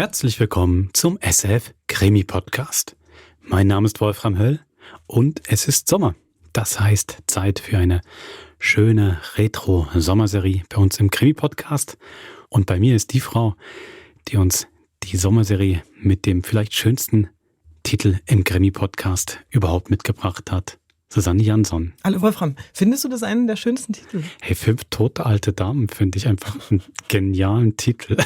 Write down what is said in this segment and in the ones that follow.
Herzlich willkommen zum SF Krimi Podcast. Mein Name ist Wolfram Höll und es ist Sommer. Das heißt Zeit für eine schöne Retro-Sommerserie bei uns im Krimi Podcast. Und bei mir ist die Frau, die uns die Sommerserie mit dem vielleicht schönsten Titel im Krimi Podcast überhaupt mitgebracht hat. Susanne Jansson. Hallo Wolfram, findest du das einen der schönsten Titel? Hey, 5 tote alte Damen finde ich einfach einen genialen Titel.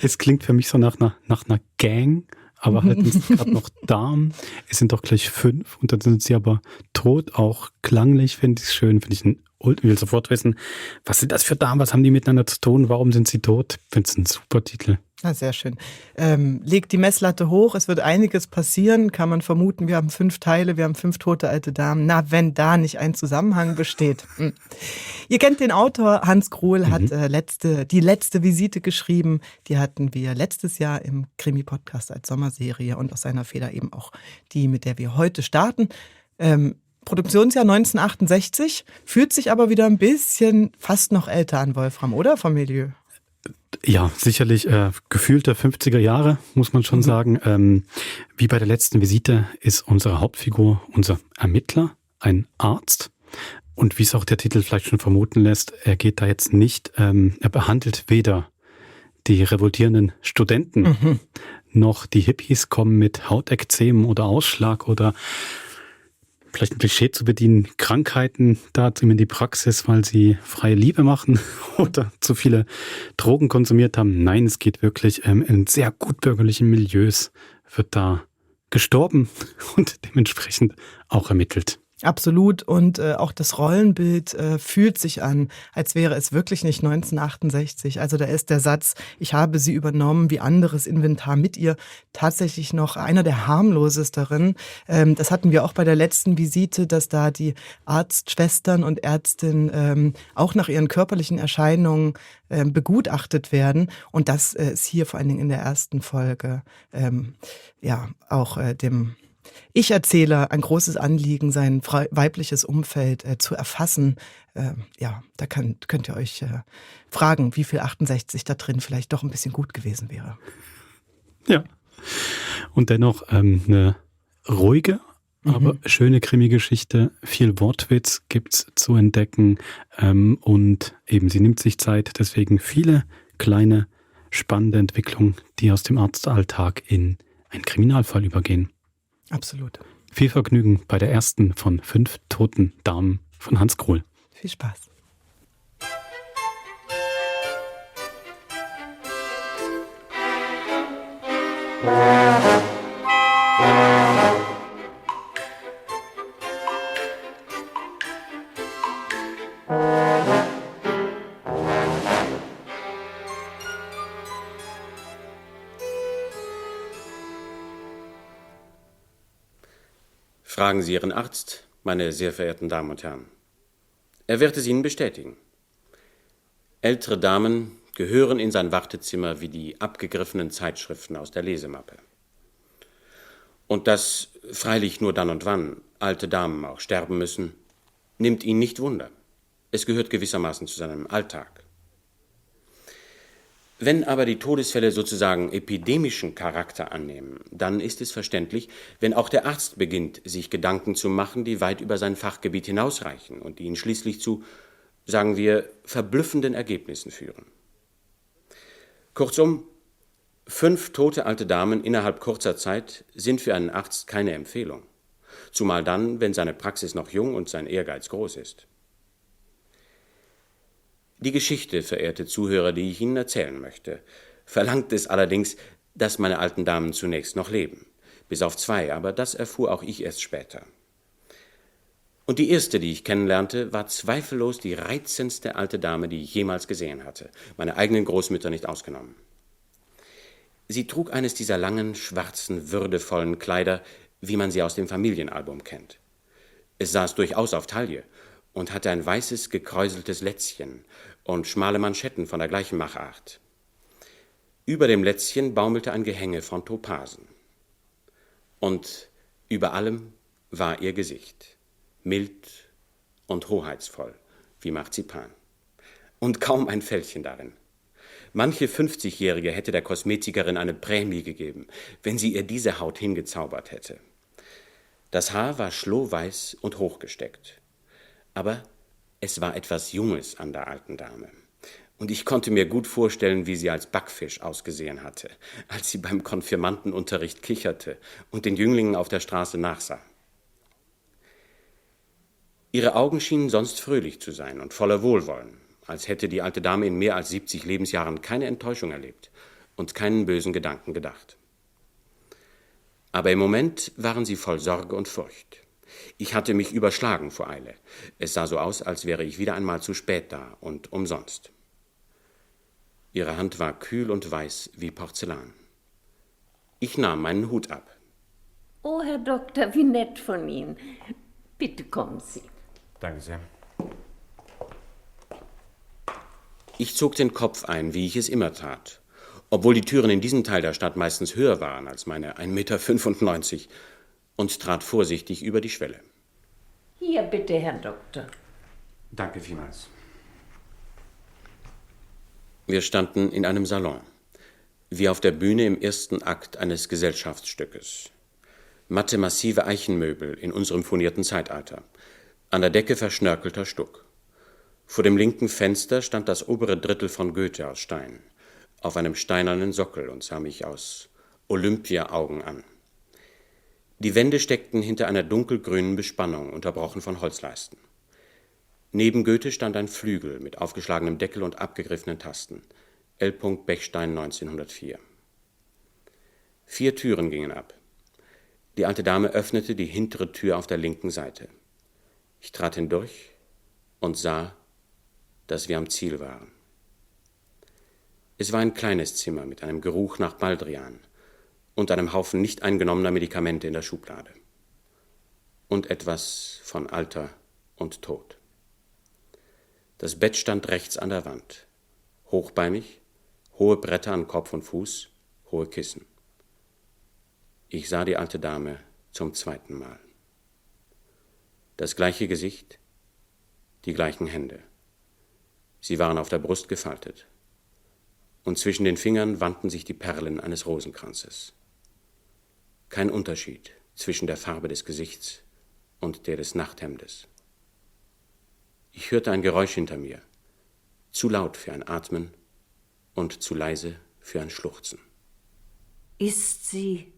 Es klingt für mich so nach einer Gang, aber halt gerade noch Damen. Es sind doch gleich 5 und dann sind sie aber tot. Auch klanglich finde ich es schön. Ich will sofort wissen, was sind das für Damen? Was haben die miteinander zu tun? Warum sind sie tot? Ich finde es ein super Titel. Ah, sehr schön. Legt die Messlatte hoch, es wird einiges passieren, kann man vermuten. Wir haben 5 Teile, wir haben 5 tote alte Damen. Na, wenn da nicht ein Zusammenhang besteht. Ihr kennt den Autor, Hans Gruhl hat die letzte Visite geschrieben. Die hatten wir letztes Jahr im Krimi-Podcast als Sommerserie und aus seiner Feder eben auch die, mit der wir heute starten. Produktionsjahr 1968, fühlt sich aber wieder ein bisschen fast noch älter an, Wolfram, oder vom Milieu? Ja, sicherlich gefühlte 50er Jahre, muss man schon sagen. Wie bei der letzten Visite ist unsere Hauptfigur, unser Ermittler, ein Arzt. Und wie es auch der Titel vielleicht schon vermuten lässt, er geht da jetzt nicht, er behandelt weder die revoltierenden Studenten noch die Hippies, kommen mit Hautekzemen oder Ausschlag oder vielleicht ein Klischee zu bedienen, Krankheiten da in die Praxis, weil sie freie Liebe machen oder zu viele Drogen konsumiert haben. Nein, es geht wirklich in sehr gutbürgerlichen Milieus, wird da gestorben und dementsprechend auch ermittelt. Absolut, und auch das Rollenbild fühlt sich an, als wäre es wirklich nicht 1968. Also da ist der Satz, ich habe sie übernommen wie anderes Inventar mit ihr, tatsächlich noch einer der harmlosesteren. Das hatten wir auch bei der letzten Visite, dass da die Arztschwestern und Ärztin auch nach ihren körperlichen Erscheinungen begutachtet werden. Und das ist hier vor allen Dingen in der ersten Folge auch dem Ich-Erzähler ein großes Anliegen, sein weibliches Umfeld zu erfassen. Da könnt ihr euch fragen, wie viel 68 da drin vielleicht doch ein bisschen gut gewesen wäre. Ja, und dennoch eine ruhige, aber schöne Krimi-Geschichte. Viel Wortwitz gibt's zu entdecken und eben sie nimmt sich Zeit. Deswegen viele kleine, spannende Entwicklungen, die aus dem Arztalltag in einen Kriminalfall übergehen. Absolut. Viel Vergnügen bei der ersten von 5 toten Damen von Hans Gruhl. Viel Spaß. Fragen Sie Ihren Arzt, meine sehr verehrten Damen und Herren. Er wird es Ihnen bestätigen. Ältere Damen gehören in sein Wartezimmer wie die abgegriffenen Zeitschriften aus der Lesemappe. Und dass freilich nur dann und wann alte Damen auch sterben müssen, nimmt ihn nicht Wunder. Es gehört gewissermaßen zu seinem Alltag. Wenn aber die Todesfälle sozusagen epidemischen Charakter annehmen, dann ist es verständlich, wenn auch der Arzt beginnt, sich Gedanken zu machen, die weit über sein Fachgebiet hinausreichen und ihn schließlich zu, sagen wir, verblüffenden Ergebnissen führen. Kurzum, 5 tote alte Damen innerhalb kurzer Zeit sind für einen Arzt keine Empfehlung, zumal dann, wenn seine Praxis noch jung und sein Ehrgeiz groß ist. Die Geschichte, verehrte Zuhörer, die ich Ihnen erzählen möchte, verlangt es allerdings, dass meine alten Damen zunächst noch leben. Bis auf 2, aber das erfuhr auch ich erst später. Und die erste, die ich kennenlernte, war zweifellos die reizendste alte Dame, die ich jemals gesehen hatte, meine eigenen Großmütter nicht ausgenommen. Sie trug eines dieser langen, schwarzen, würdevollen Kleider, wie man sie aus dem Familienalbum kennt. Es saß durchaus auf Taille und hatte ein weißes, gekräuseltes Lätzchen und schmale Manschetten von der gleichen Machart. Über dem Lätzchen baumelte ein Gehänge von Topasen. Und über allem war ihr Gesicht, mild und hoheitsvoll wie Marzipan. Und kaum ein Fältchen darin. Manche 50-Jährige hätte der Kosmetikerin eine Prämie gegeben, wenn sie ihr diese Haut hingezaubert hätte. Das Haar war schlohweiß und hochgesteckt. Aber es war etwas Junges an der alten Dame. Und ich konnte mir gut vorstellen, wie sie als Backfisch ausgesehen hatte, als sie beim Konfirmandenunterricht kicherte und den Jünglingen auf der Straße nachsah. Ihre Augen schienen sonst fröhlich zu sein und voller Wohlwollen, als hätte die alte Dame in mehr als 70 Lebensjahren keine Enttäuschung erlebt und keinen bösen Gedanken gedacht. Aber im Moment waren sie voll Sorge und Furcht. Ich hatte mich überschlagen vor Eile. Es sah so aus, als wäre ich wieder einmal zu spät da und umsonst. Ihre Hand war kühl und weiß wie Porzellan. Ich nahm meinen Hut ab. Oh, Herr Doktor, wie nett von Ihnen. Bitte kommen Sie. Danke sehr. Ich zog den Kopf ein, wie ich es immer tat, obwohl die Türen in diesem Teil der Stadt meistens höher waren als meine 1,95 Meter, und trat vorsichtig über die Schwelle. Hier bitte, Herr Doktor. Danke vielmals. Wir standen in einem Salon, wie auf der Bühne im ersten Akt eines Gesellschaftsstückes. Matte, massive Eichenmöbel in unserem furnierten Zeitalter. An der Decke verschnörkelter Stuck. Vor dem linken Fenster stand das obere Drittel von Goethe aus Stein, auf einem steinernen Sockel und sah mich aus Olympia-Augen an. Die Wände steckten hinter einer dunkelgrünen Bespannung, unterbrochen von Holzleisten. Neben Goethe stand ein Flügel mit aufgeschlagenem Deckel und abgegriffenen Tasten. L. Bechstein 1904. 4 Türen gingen ab. Die alte Dame öffnete die hintere Tür auf der linken Seite. Ich trat hindurch und sah, dass wir am Ziel waren. Es war ein kleines Zimmer mit einem Geruch nach Baldrian und einem Haufen nicht eingenommener Medikamente in der Schublade. Und etwas von Alter und Tod. Das Bett stand rechts an der Wand. Hochbeinig, hohe Bretter an Kopf und Fuß, hohe Kissen. Ich sah die alte Dame zum 2. Mal. Das gleiche Gesicht, die gleichen Hände. Sie waren auf der Brust gefaltet. Und zwischen den Fingern wandten sich die Perlen eines Rosenkranzes. Kein Unterschied zwischen der Farbe des Gesichts und der des Nachthemdes. Ich hörte ein Geräusch hinter mir, zu laut für ein Atmen und zu leise für ein Schluchzen. Ist sie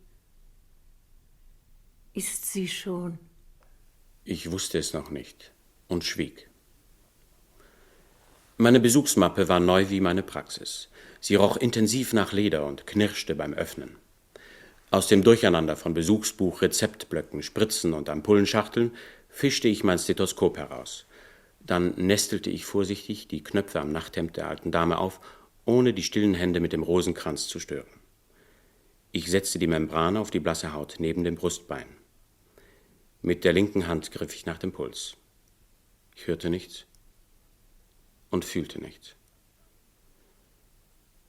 schon? Ich wusste es noch nicht und schwieg. Meine Besuchsmappe war neu wie meine Praxis. Sie roch intensiv nach Leder und knirschte beim Öffnen. Aus dem Durcheinander von Besuchsbuch, Rezeptblöcken, Spritzen und Ampullenschachteln fischte ich mein Stethoskop heraus. Dann nestelte ich vorsichtig die Knöpfe am Nachthemd der alten Dame auf, ohne die stillen Hände mit dem Rosenkranz zu stören. Ich setzte die Membran auf die blasse Haut neben dem Brustbein. Mit der linken Hand griff ich nach dem Puls. Ich hörte nichts und fühlte nichts.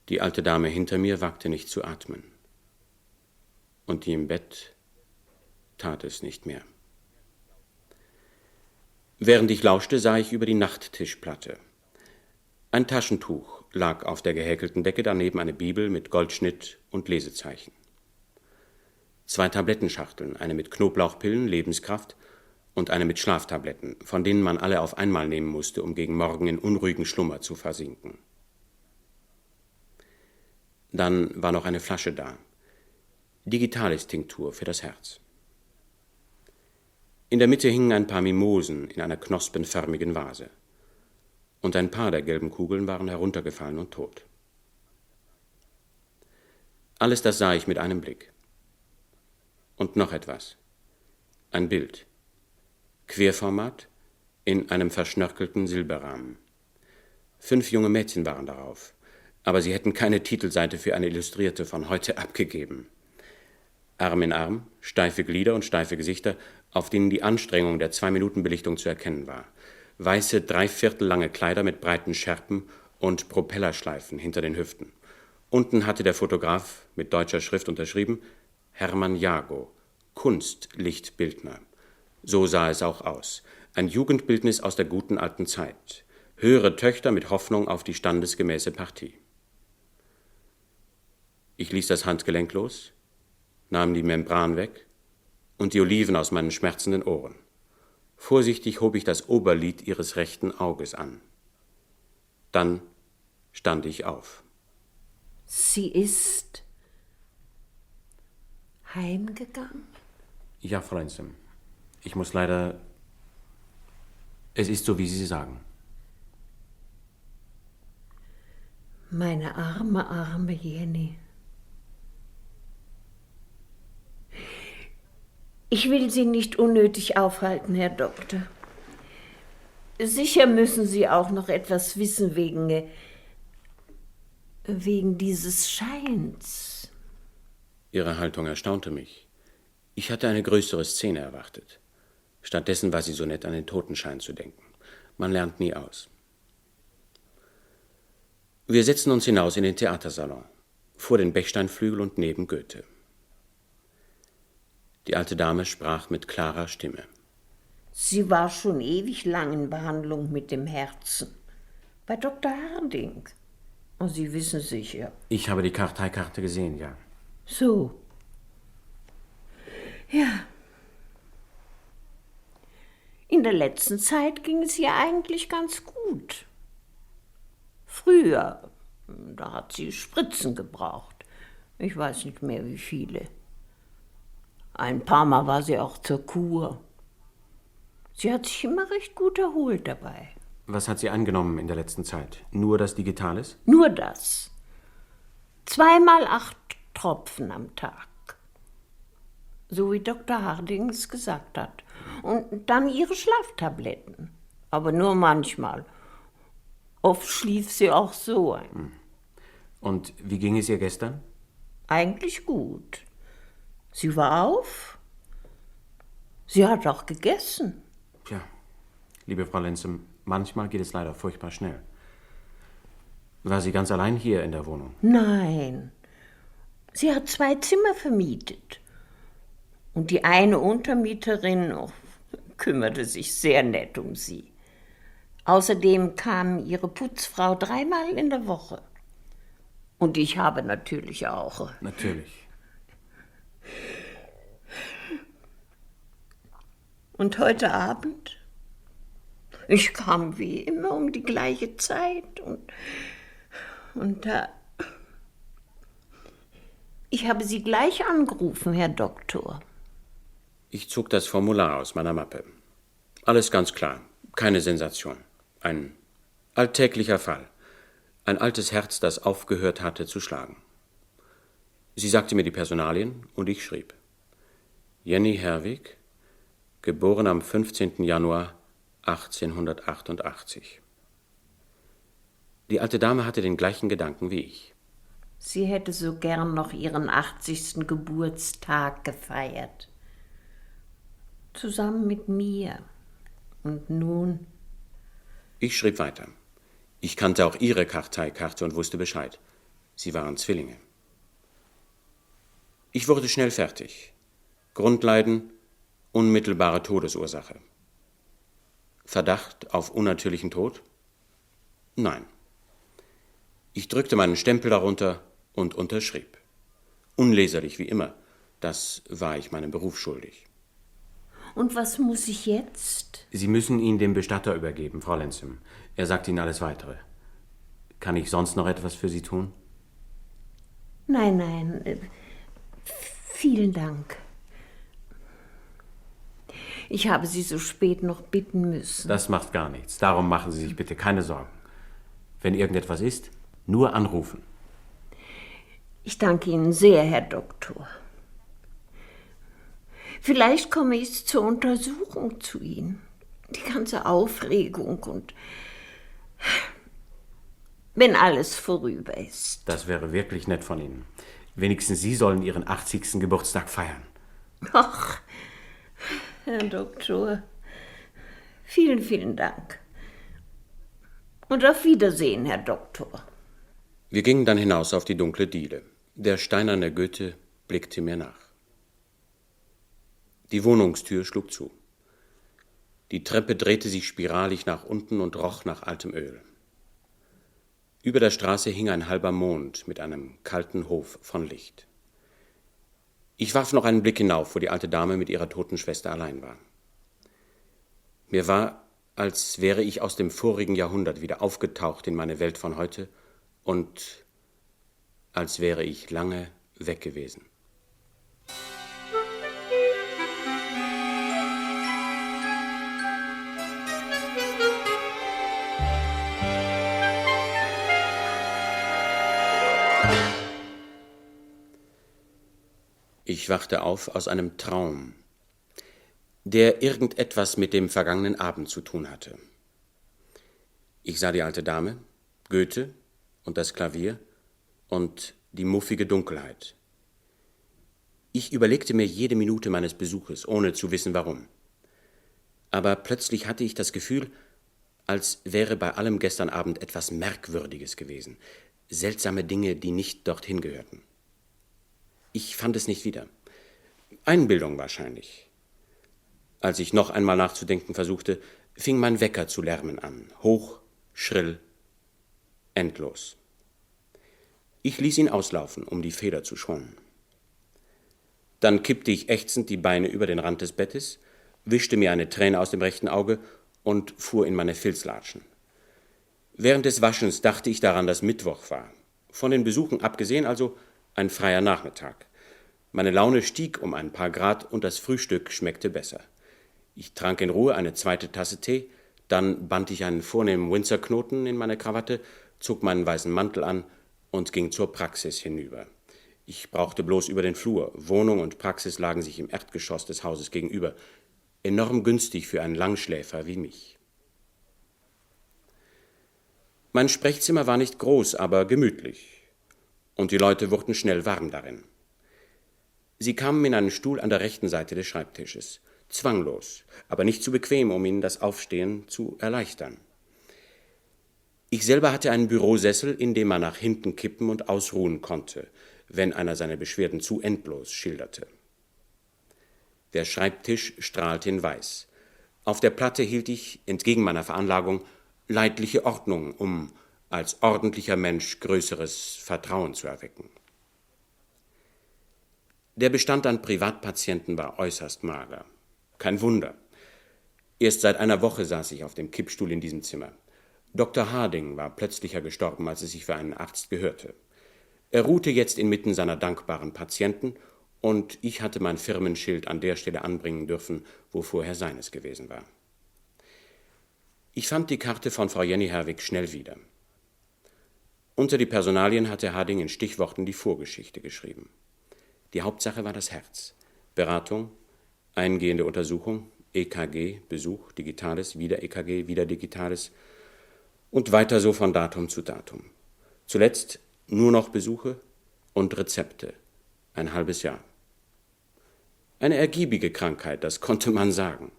Die alte Dame hinter mir wagte nicht zu atmen. Und die im Bett tat es nicht mehr. Während ich lauschte, sah ich über die Nachttischplatte. Ein Taschentuch lag auf der gehäkelten Decke, daneben eine Bibel mit Goldschnitt und Lesezeichen. 2 Tablettenschachteln, eine mit Knoblauchpillen, Lebenskraft, und eine mit Schlaftabletten, von denen man alle auf einmal nehmen musste, um gegen Morgen in unruhigen Schlummer zu versinken. Dann war noch eine Flasche da. Digitalis-Tinktur für das Herz. In der Mitte hingen ein paar Mimosen in einer knospenförmigen Vase. Und ein paar der gelben Kugeln waren heruntergefallen und tot. Alles das sah ich mit einem Blick. Und noch etwas. Ein Bild. Querformat in einem verschnörkelten Silberrahmen. 5 junge Mädchen waren darauf, aber sie hätten keine Titelseite für eine Illustrierte von heute abgegeben. Arm in Arm, steife Glieder und steife Gesichter, auf denen die Anstrengung der 2-Minuten-Belichtung zu erkennen war. Weiße, 3/4 lange Kleider mit breiten Schärpen und Propellerschleifen hinter den Hüften. Unten hatte der Fotograf mit deutscher Schrift unterschrieben: Hermann Jago, Kunstlichtbildner. So sah es auch aus. Ein Jugendbildnis aus der guten alten Zeit. Höhere Töchter mit Hoffnung auf die standesgemäße Partie. Ich ließ das Handgelenk los, nahm die Membran weg und die Oliven aus meinen schmerzenden Ohren. Vorsichtig hob ich das Oberlid ihres rechten Auges an. Dann stand ich auf. Sie ist heimgegangen? Ja, Fräulein Sim. Ich muss leider... Es ist so, wie Sie sagen. Meine arme Jenny. Ich will Sie nicht unnötig aufhalten, Herr Doktor. Sicher müssen Sie auch noch etwas wissen wegen dieses Scheins. Ihre Haltung erstaunte mich. Ich hatte eine größere Szene erwartet. Stattdessen war sie so nett, an den Totenschein zu denken. Man lernt nie aus. Wir setzten uns hinaus in den Theatersalon, vor den Bechsteinflügel und neben Goethe. Die alte Dame sprach mit klarer Stimme. Sie war schon ewig lang in Behandlung mit dem Herzen. Bei Dr. Harding. Oh, Sie wissen sicher. Ich habe die Karteikarte gesehen, ja. So. Ja. In der letzten Zeit ging es ihr eigentlich ganz gut. Früher, da hat sie Spritzen gebraucht. Ich weiß nicht mehr, wie viele. Ein paar Mal war sie auch zur Kur. Sie hat sich immer recht gut erholt dabei. Was hat sie angenommen in der letzten Zeit? Nur das Digitalis? Nur das. 2x8 Tropfen am Tag. So wie Dr. Hardings gesagt hat. Und dann ihre Schlaftabletten. Aber nur manchmal. Oft schlief sie auch so ein. Und wie ging es ihr gestern? Eigentlich gut. Sie war auf. Sie hat auch gegessen. Tja, liebe Frau Lenzem, manchmal geht es leider furchtbar schnell. War sie ganz allein hier in der Wohnung? Nein. Sie hat 2 Zimmer vermietet. Und die eine Untermieterin kümmerte sich sehr nett um sie. Außerdem kam ihre Putzfrau 3-mal in der Woche. Und ich habe natürlich auch. Natürlich. Und heute Abend? Ich kam wie immer um die gleiche Zeit und da... Ich habe Sie gleich angerufen, Herr Doktor. Ich zog das Formular aus meiner Mappe. Alles ganz klar, keine Sensation. Ein alltäglicher Fall. Ein altes Herz, das aufgehört hatte zu schlagen. Sie sagte mir die Personalien und ich schrieb. Jenny Herwig, geboren am 15. Januar 1888. Die alte Dame hatte den gleichen Gedanken wie ich. Sie hätte so gern noch ihren 80. Geburtstag gefeiert. Zusammen mit mir. Und nun? Ich schrieb weiter. Ich kannte auch ihre Karteikarte und wusste Bescheid. Sie waren Zwillinge. Ich wurde schnell fertig. Grundleiden, unmittelbare Todesursache. Verdacht auf unnatürlichen Tod? Nein. Ich drückte meinen Stempel darunter und unterschrieb. Unleserlich wie immer. Das war ich meinem Beruf schuldig. Und was muss ich jetzt? Sie müssen ihn dem Bestatter übergeben, Frau Lenzem. Er sagt Ihnen alles Weitere. Kann ich sonst noch etwas für Sie tun? Nein. Vielen Dank. Ich habe Sie so spät noch bitten müssen. Das macht gar nichts. Darum machen Sie sich bitte keine Sorgen. Wenn irgendetwas ist, nur anrufen. Ich danke Ihnen sehr, Herr Doktor. Vielleicht komme ich zur Untersuchung zu Ihnen. Die ganze Aufregung und wenn alles vorüber ist. Das wäre wirklich nett von Ihnen. Wenigstens Sie sollen Ihren 80. Geburtstag feiern. Ach, Herr Doktor, vielen Dank. Und auf Wiedersehen, Herr Doktor. Wir gingen dann hinaus auf die dunkle Diele. Der steinerne Goethe blickte mir nach. Die Wohnungstür schlug zu. Die Treppe drehte sich spiralig nach unten und roch nach altem Öl. Über der Straße hing ein halber Mond mit einem kalten Hof von Licht. Ich warf noch einen Blick hinauf, wo die alte Dame mit ihrer toten Schwester allein war. Mir war, als wäre ich aus dem vorigen Jahrhundert wieder aufgetaucht in meine Welt von heute und als wäre ich lange weg gewesen. Ich wachte auf aus einem Traum, der irgendetwas mit dem vergangenen Abend zu tun hatte. Ich sah die alte Dame, Goethe und das Klavier und die muffige Dunkelheit. Ich überlegte mir jede Minute meines Besuches, ohne zu wissen warum. Aber plötzlich hatte ich das Gefühl, als wäre bei allem gestern Abend etwas Merkwürdiges gewesen, seltsame Dinge, die nicht dorthin gehörten. Ich fand es nicht wieder. Einbildung wahrscheinlich. Als ich noch einmal nachzudenken versuchte, fing mein Wecker zu lärmen an. Hoch, schrill, endlos. Ich ließ ihn auslaufen, um die Feder zu schonen. Dann kippte ich ächzend die Beine über den Rand des Bettes, wischte mir eine Träne aus dem rechten Auge und fuhr in meine Filzlatschen. Während des Waschens dachte ich daran, dass Mittwoch war. Von den Besuchen abgesehen also ein freier Nachmittag. Meine Laune stieg um ein paar Grad und das Frühstück schmeckte besser. Ich trank in Ruhe eine zweite Tasse Tee, dann band ich einen vornehmen Windsor-Knoten in meine Krawatte, zog meinen weißen Mantel an und ging zur Praxis hinüber. Ich brauchte bloß über den Flur. Wohnung und Praxis lagen sich im Erdgeschoss des Hauses gegenüber. Enorm günstig für einen Langschläfer wie mich. Mein Sprechzimmer war nicht groß, aber gemütlich. Und die Leute wurden schnell warm darin. Sie kamen in einen Stuhl an der rechten Seite des Schreibtisches. Zwanglos, aber nicht zu bequem, um ihnen das Aufstehen zu erleichtern. Ich selber hatte einen Bürosessel, in dem man nach hinten kippen und ausruhen konnte, wenn einer seine Beschwerden zu endlos schilderte. Der Schreibtisch strahlte in Weiß. Auf der Platte hielt ich, entgegen meiner Veranlagung, leidliche Ordnung, um als ordentlicher Mensch größeres Vertrauen zu erwecken. Der Bestand an Privatpatienten war äußerst mager. Kein Wunder. Erst seit einer Woche saß ich auf dem Kippstuhl in diesem Zimmer. Dr. Harding war plötzlicher gestorben, als es sich für einen Arzt gehörte. Er ruhte jetzt inmitten seiner dankbaren Patienten und ich hatte mein Firmenschild an der Stelle anbringen dürfen, wo vorher seines gewesen war. Ich fand die Karte von Frau Jenny Herwig schnell wieder. Unter die Personalien hatte Harding in Stichworten die Vorgeschichte geschrieben. Die Hauptsache war das Herz. Beratung, eingehende Untersuchung, EKG, Besuch, Digitales, wieder EKG, wieder Digitales und weiter so von Datum zu Datum. Zuletzt nur noch Besuche und Rezepte. Ein halbes Jahr. Eine ergiebige Krankheit, das konnte man sagen.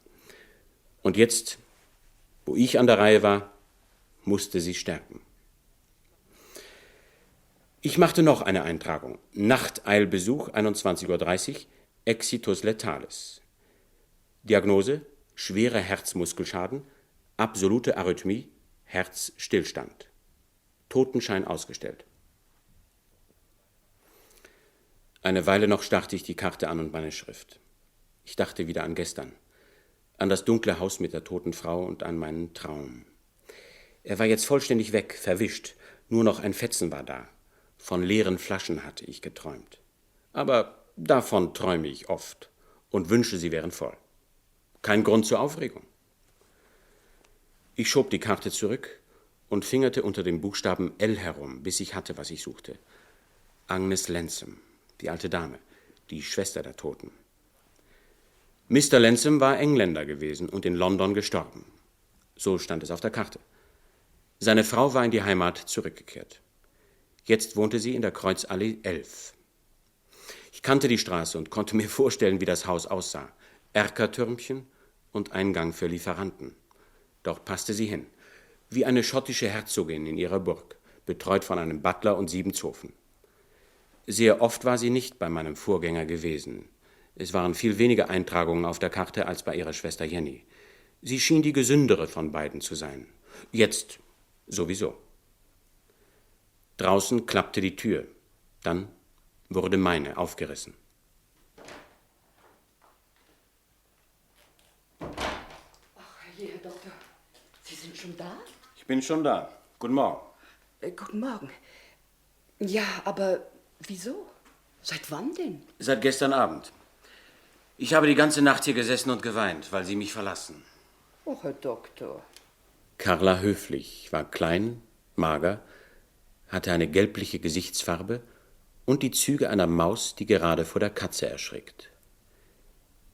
Und jetzt, wo ich an der Reihe war, musste sie sterben. Ich machte noch eine Eintragung. Nachteilbesuch, 21:30 Uhr, Exitus letalis. Diagnose, schwerer Herzmuskelschaden, absolute Arrhythmie, Herzstillstand. Totenschein ausgestellt. Eine Weile noch starrte ich die Karte an und meine Schrift. Ich dachte wieder an gestern, an das dunkle Haus mit der toten Frau und an meinen Traum. Er war jetzt vollständig weg, verwischt, nur noch ein Fetzen war da. Von leeren Flaschen hatte ich geträumt. Aber davon träume ich oft und wünsche, sie wären voll. Kein Grund zur Aufregung. Ich schob die Karte zurück und fingerte unter dem Buchstaben L herum, bis ich hatte, was ich suchte. Agnes Lensum, die alte Dame, die Schwester der Toten. Mr. Lensum war Engländer gewesen und in London gestorben. So stand es auf der Karte. Seine Frau war in die Heimat zurückgekehrt. Jetzt wohnte sie in der Kreuzallee 11. Ich kannte die Straße und konnte mir vorstellen, wie das Haus aussah. Erkertürmchen und Eingang für Lieferanten. Dort passte sie hin, wie eine schottische Herzogin in ihrer Burg, betreut von einem Butler und 7 Zofen. Sehr oft war sie nicht bei meinem Vorgänger gewesen. Es waren viel weniger Eintragungen auf der Karte als bei ihrer Schwester Jenny. Sie schien die gesündere von beiden zu sein. Jetzt sowieso. Draußen klappte die Tür. Dann wurde meine aufgerissen. Ach, Herr Doktor, Sie sind schon da? Ich bin schon da. Guten Morgen. Guten Morgen. Ja, aber wieso? Seit wann denn? Seit gestern Abend. Ich habe die ganze Nacht hier gesessen und geweint, weil Sie mich verlassen. Oh, Herr Doktor. Carla Höflich war klein, mager, hatte eine gelbliche Gesichtsfarbe und die Züge einer Maus, die gerade vor der Katze erschrickt.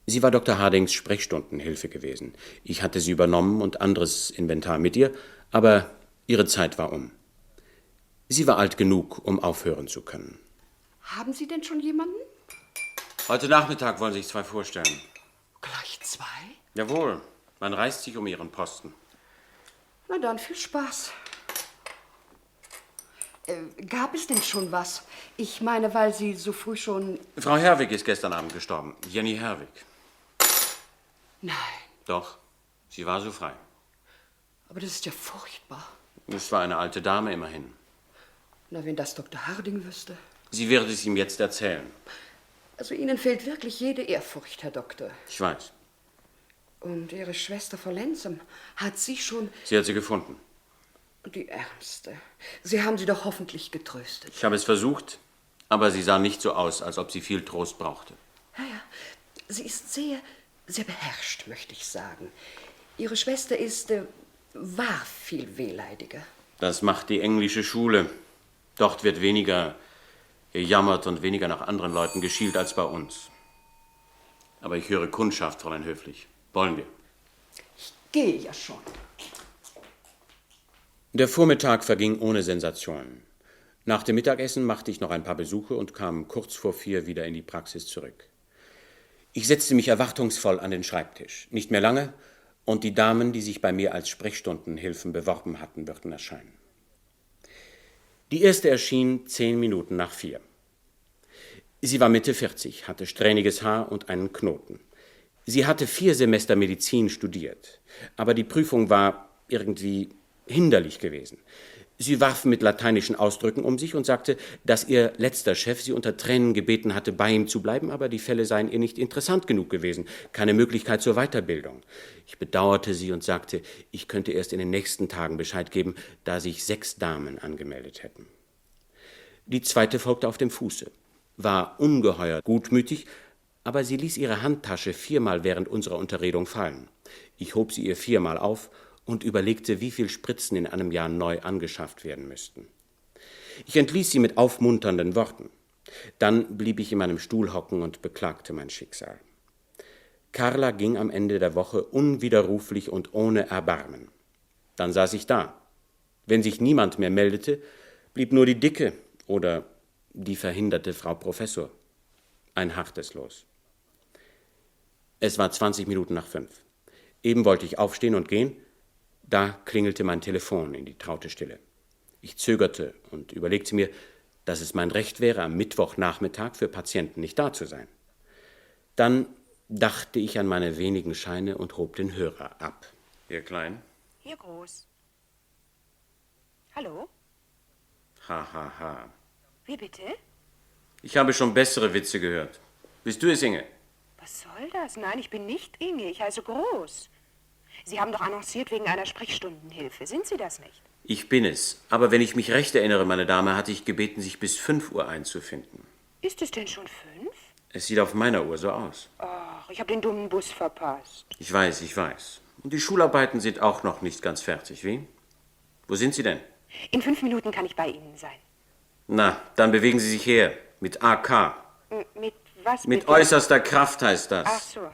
Sie war Dr. Hardings Sprechstundenhilfe gewesen. Ich hatte sie übernommen und anderes Inventar mit ihr, aber ihre Zeit war um. Sie war alt genug, um aufhören zu können. Haben Sie denn schon jemanden? Heute Nachmittag wollen sich 2 vorstellen. Gleich 2? Jawohl, man reißt sich um ihren Posten. Na dann, viel Spaß. Gab es denn schon was? Ich meine, weil Sie so früh schon... Frau Herwig ist gestern Abend gestorben. Jenny Herwig. Nein, Doch, sie war so frei. aber das ist ja furchtbar. Es war eine alte Dame immerhin. Na, wenn das Dr. Harding wüsste. Sie wird es ihm jetzt erzählen. Also Ihnen fehlt wirklich jede Ehrfurcht, Herr Doktor. Ich weiß. Und Ihre Schwester Frau Lenzem, hat sie schon... Sie hat sie gefunden. Die Ärmste. Sie haben sie doch hoffentlich getröstet. Ich habe es versucht, aber sie sah nicht so aus, als ob sie viel Trost brauchte. Ja, sie ist sehr, sehr beherrscht, möchte ich sagen. Ihre Schwester war viel wehleidiger. Das macht die englische Schule. Dort wird weniger gejammert und weniger nach anderen Leuten geschielt als bei uns. Aber ich höre Kundschaft, Fräulein Höflich. Wollen wir? Ich gehe ja schon. Der Vormittag verging ohne Sensationen. Nach dem Mittagessen machte ich noch ein paar Besuche und kam kurz vor 4 wieder in die Praxis zurück. Ich setzte mich erwartungsvoll an den Schreibtisch. Nicht mehr lange, und die Damen, die sich bei mir als Sprechstundenhilfen beworben hatten, würden erscheinen. Die erste erschien 10 Minuten nach 4. Sie war Mitte 40, hatte strähniges Haar und einen Knoten. Sie hatte 4 Semester Medizin studiert, aber die Prüfung war irgendwie hinderlich gewesen. Sie warf mit lateinischen Ausdrücken um sich und sagte, dass ihr letzter Chef sie unter Tränen gebeten hatte, bei ihm zu bleiben, aber die Fälle seien ihr nicht interessant genug gewesen, keine Möglichkeit zur Weiterbildung. Ich bedauerte sie und sagte, ich könnte erst in den nächsten Tagen Bescheid geben, da sich 6 Damen angemeldet hätten. Die zweite folgte auf dem Fuße, war ungeheuer gutmütig, aber sie ließ ihre Handtasche 4-mal während unserer Unterredung fallen. Ich hob sie ihr 4-mal auf und überlegte, wie viel Spritzen in einem Jahr neu angeschafft werden müssten. Ich entließ sie mit aufmunternden Worten. Dann blieb ich in meinem Stuhl hocken und beklagte mein Schicksal. Carla ging am Ende der Woche unwiderruflich und ohne Erbarmen. Dann saß ich da. Wenn sich niemand mehr meldete, blieb nur die dicke oder die verhinderte Frau Professor. Ein hartes Los. Es war 20 Minuten nach 5. Eben wollte ich aufstehen und gehen, da klingelte mein Telefon in die traute Stille. Ich zögerte und überlegte mir, dass es mein Recht wäre, am Mittwochnachmittag für Patienten nicht da zu sein. Dann dachte ich an meine wenigen Scheine und hob den Hörer ab. Hier klein. Hier groß. Hallo? Ha. Wie bitte? Ich habe schon bessere Witze gehört. Bist du es, Inge? Was soll das? Nein, ich bin nicht Inge, ich heiße Groß. Sie haben doch annonciert wegen einer Sprechstundenhilfe. Sind Sie das nicht? Ich bin es. Aber wenn ich mich recht erinnere, meine Dame, hatte ich gebeten, sich bis 5 Uhr einzufinden. Ist es denn schon 5? Es sieht auf meiner Uhr so aus. Ach, ich habe den dummen Bus verpasst. Ich weiß. Und die Schularbeiten sind auch noch nicht ganz fertig, wie? Wo sind Sie denn? In 5 Minuten kann ich bei Ihnen sein. Na, dann bewegen Sie sich her. Mit AK. Mit was Mit bitte? äußerster Kraft heißt das. Ach so.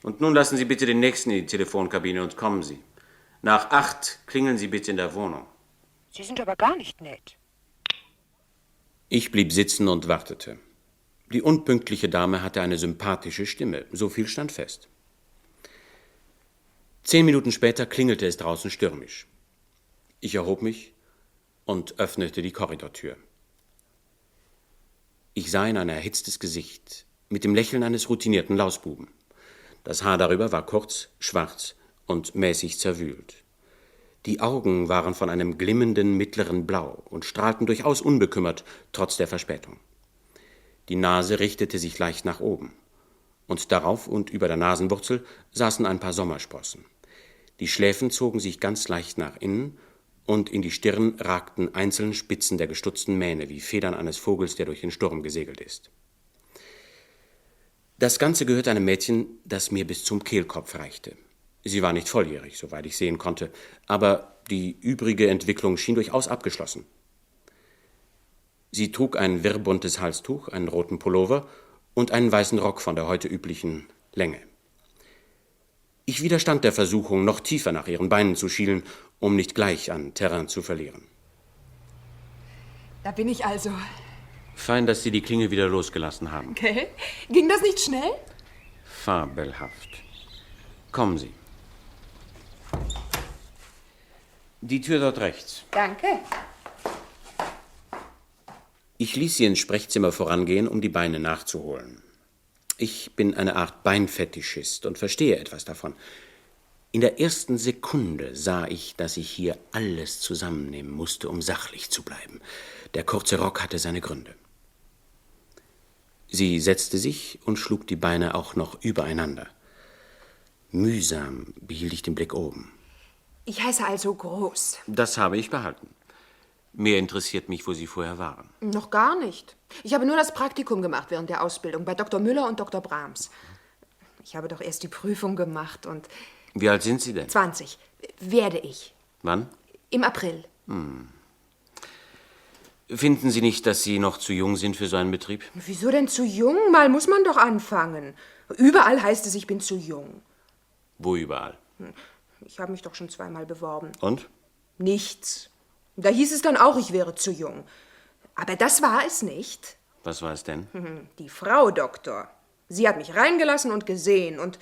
Und nun lassen Sie bitte den Nächsten in die Telefonkabine und kommen Sie. Nach 8 klingeln Sie bitte in der Wohnung. Sie sind aber gar nicht nett. Ich blieb sitzen und wartete. Die unpünktliche Dame hatte eine sympathische Stimme, so viel stand fest. 10 Minuten später klingelte es draußen stürmisch. Ich erhob mich und öffnete die Korridortür. Ich sah in ein erhitztes Gesicht mit dem Lächeln eines routinierten Lausbuben. Das Haar darüber war kurz, schwarz und mäßig zerwühlt. Die Augen waren von einem glimmenden mittleren Blau und strahlten durchaus unbekümmert, trotz der Verspätung. Die Nase richtete sich leicht nach oben. Und darauf und über der Nasenwurzel saßen ein paar Sommersprossen. Die Schläfen zogen sich ganz leicht nach innen und in die Stirn ragten einzelne Spitzen der gestutzten Mähne wie Federn eines Vogels, der durch den Sturm gesegelt ist. Das Ganze gehörte einem Mädchen, das mir bis zum Kehlkopf reichte. Sie war nicht volljährig, soweit ich sehen konnte, aber die übrige Entwicklung schien durchaus abgeschlossen. Sie trug ein wirrbuntes Halstuch, einen roten Pullover und einen weißen Rock von der heute üblichen Länge. Ich widerstand der Versuchung, noch tiefer nach ihren Beinen zu schielen, um nicht gleich an Terrain zu verlieren. Da bin ich also. Fein, dass Sie die Klinge wieder losgelassen haben. Okay. Ging das nicht schnell? Fabelhaft. Kommen Sie. Die Tür dort rechts. Danke. Ich ließ sie ins Sprechzimmer vorangehen, um die Beine nachzuholen. Ich bin eine Art Beinfetischist und verstehe etwas davon. In der ersten Sekunde sah ich, dass ich hier alles zusammennehmen musste, um sachlich zu bleiben. Der kurze Rock hatte seine Gründe. Sie setzte sich und schlug die Beine auch noch übereinander. Mühsam behielt ich den Blick oben. Ich heiße also Groß. Das habe ich behalten. Mehr interessiert mich, wo Sie vorher waren. Noch gar nicht. Ich habe nur das Praktikum gemacht während der Ausbildung bei Dr. Müller und Dr. Brahms. Ich habe doch erst die Prüfung gemacht und... Wie alt sind Sie denn? 20. Werde ich. Wann? Im April. Finden Sie nicht, dass Sie noch zu jung sind für so einen Betrieb? Wieso denn zu jung? Mal muss man doch anfangen. Überall heißt es, ich bin zu jung. Wo überall? Ich habe mich doch schon 2-mal beworben. Und? Nichts. Da hieß es dann auch, ich wäre zu jung. Aber das war es nicht. Was war es denn? Die Frau Doktor. Sie hat mich reingelassen und gesehen und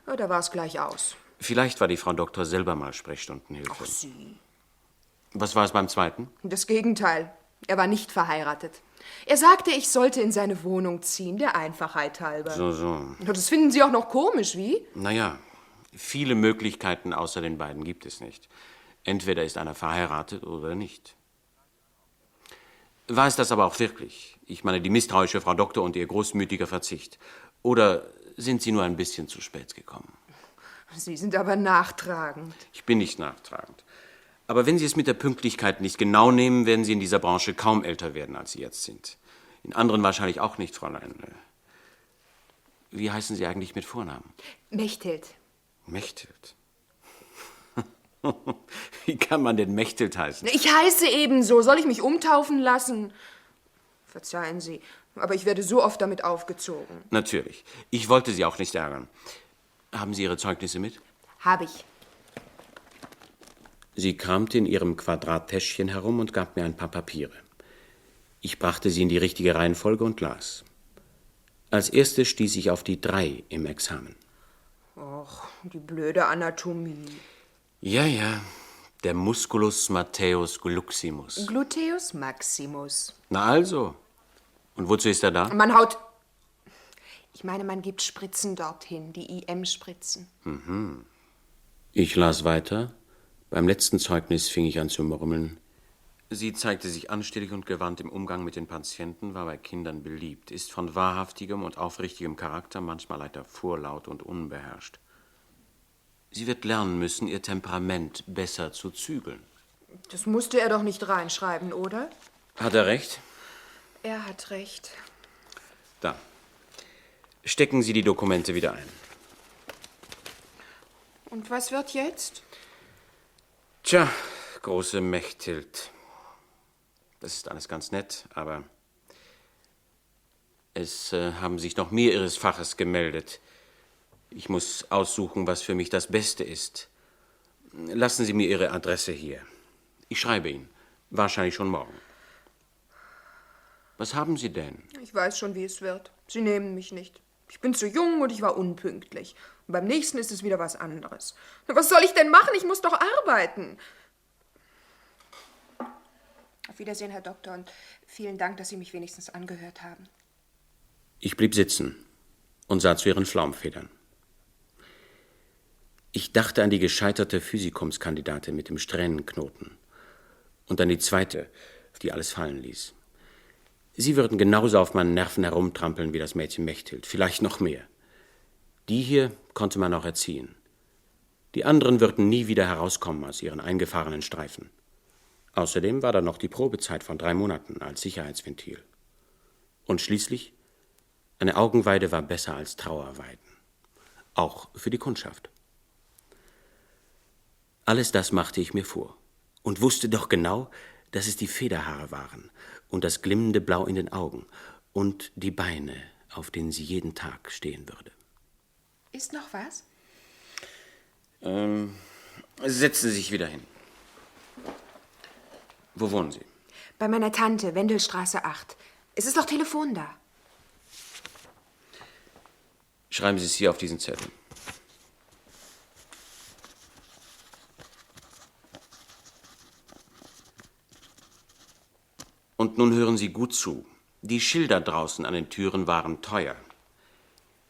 da war es gleich aus. Vielleicht war die Frau Doktor selber mal Sprechstundenhilfe. Ach, sie. Was war es beim zweiten? Das Gegenteil. Er war nicht verheiratet. Er sagte, ich sollte in seine Wohnung ziehen, der Einfachheit halber. So. Das finden Sie auch noch komisch, wie? Naja, viele Möglichkeiten außer den beiden gibt es nicht. Entweder ist einer verheiratet oder nicht. War es das aber auch wirklich? Ich meine, die misstrauische Frau Doktor und ihr großmütiger Verzicht. Oder sind Sie nur ein bisschen zu spät gekommen? Sie sind aber nachtragend. Ich bin nicht nachtragend. Aber wenn Sie es mit der Pünktlichkeit nicht genau nehmen, werden Sie in dieser Branche kaum älter werden, als Sie jetzt sind. In anderen wahrscheinlich auch nicht, Fräulein. Wie heißen Sie eigentlich mit Vornamen? Mechthild. Mechthild? Wie kann man denn Mechthild heißen? Ich heiße ebenso. Soll ich mich umtaufen lassen? Verzeihen Sie, aber ich werde so oft damit aufgezogen. Natürlich. Ich wollte Sie auch nicht ärgern. Haben Sie Ihre Zeugnisse mit? Habe ich. Sie kramte in ihrem Quadrattäschchen herum und gab mir ein paar Papiere. Ich brachte sie in die richtige Reihenfolge und las. Als erstes stieß ich auf die 3 im Examen. Och, die blöde Anatomie. Ja, der Musculus Matthäus Gluximus. Gluteus Maximus. Na also. Und wozu ist er da? Man haut... Ich meine, man gibt Spritzen dorthin, die IM-Spritzen. Ich las weiter. Beim letzten Zeugnis fing ich an zu murmeln. Sie zeigte sich anständig und gewandt im Umgang mit den Patienten, war bei Kindern beliebt, ist von wahrhaftigem und aufrichtigem Charakter, manchmal leider vorlaut und unbeherrscht. Sie wird lernen müssen, ihr Temperament besser zu zügeln. Das musste er doch nicht reinschreiben, oder? Hat er recht? Er hat recht. Da. Stecken Sie die Dokumente wieder ein. Und was wird jetzt? Tja, große Mechthild. Das ist alles ganz nett, aber es haben sich noch mehr Ihres Faches gemeldet. Ich muss aussuchen, was für mich das Beste ist. Lassen Sie mir Ihre Adresse hier. Ich schreibe Ihnen. Wahrscheinlich schon morgen. Was haben Sie denn? Ich weiß schon, wie es wird. Sie nehmen mich nicht. Ich bin zu jung und ich war unpünktlich. Und beim nächsten ist es wieder was anderes. Was soll ich denn machen? Ich muss doch arbeiten. Auf Wiedersehen, Herr Doktor, und vielen Dank, dass Sie mich wenigstens angehört haben. Ich blieb sitzen und sah zu Ihren Flaumfedern. Ich dachte an die gescheiterte Physikumskandidatin mit dem Strähnenknoten und an die zweite, die alles fallen ließ. Sie würden genauso auf meinen Nerven herumtrampeln wie das Mädchen Mechthild, vielleicht noch mehr. Die hier konnte man auch erziehen. Die anderen würden nie wieder herauskommen aus ihren eingefahrenen Streifen. Außerdem war da noch die Probezeit von 3 Monaten als Sicherheitsventil. Und schließlich, eine Augenweide war besser als Trauerweiden. Auch für die Kundschaft. Alles das machte ich mir vor und wusste doch genau, dass es die Federhaare waren und das glimmende Blau in den Augen und die Beine, auf denen sie jeden Tag stehen würde. Ist noch was? Setzen Sie sich wieder hin. Wo wohnen Sie? Bei meiner Tante, Wendelstraße 8. Es ist doch Telefon da. Schreiben Sie es hier auf diesen Zettel. Und nun hören Sie gut zu. Die Schilder draußen an den Türen waren teuer.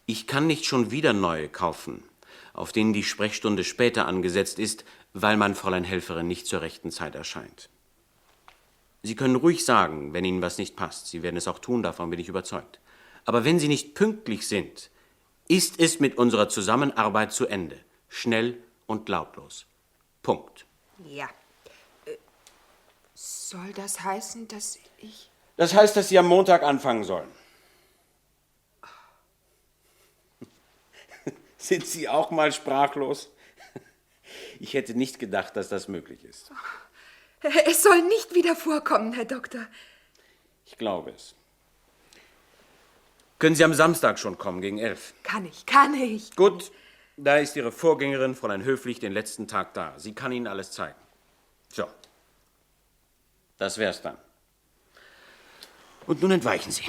Ich kann nicht schon wieder neue kaufen, auf denen die Sprechstunde später angesetzt ist, weil mein Fräulein Helferin nicht zur rechten Zeit erscheint. Sie können ruhig sagen, wenn Ihnen was nicht passt. Sie werden es auch tun, davon bin ich überzeugt. Aber wenn Sie nicht pünktlich sind, ist es mit unserer Zusammenarbeit zu Ende. Schnell und lautlos. Punkt. Ja. Soll das heißen, dass ich... Das heißt, dass Sie am Montag anfangen sollen. Sind Sie auch mal sprachlos? Ich hätte nicht gedacht, dass das möglich ist. Es soll nicht wieder vorkommen, Herr Doktor. Ich glaube es. Können Sie am Samstag schon kommen, gegen 11? Kann ich. Gut, da ist Ihre Vorgängerin, Fräulein Höflich, den letzten Tag da. Sie kann Ihnen alles zeigen. So, das wär's dann. Und nun entweichen Sie.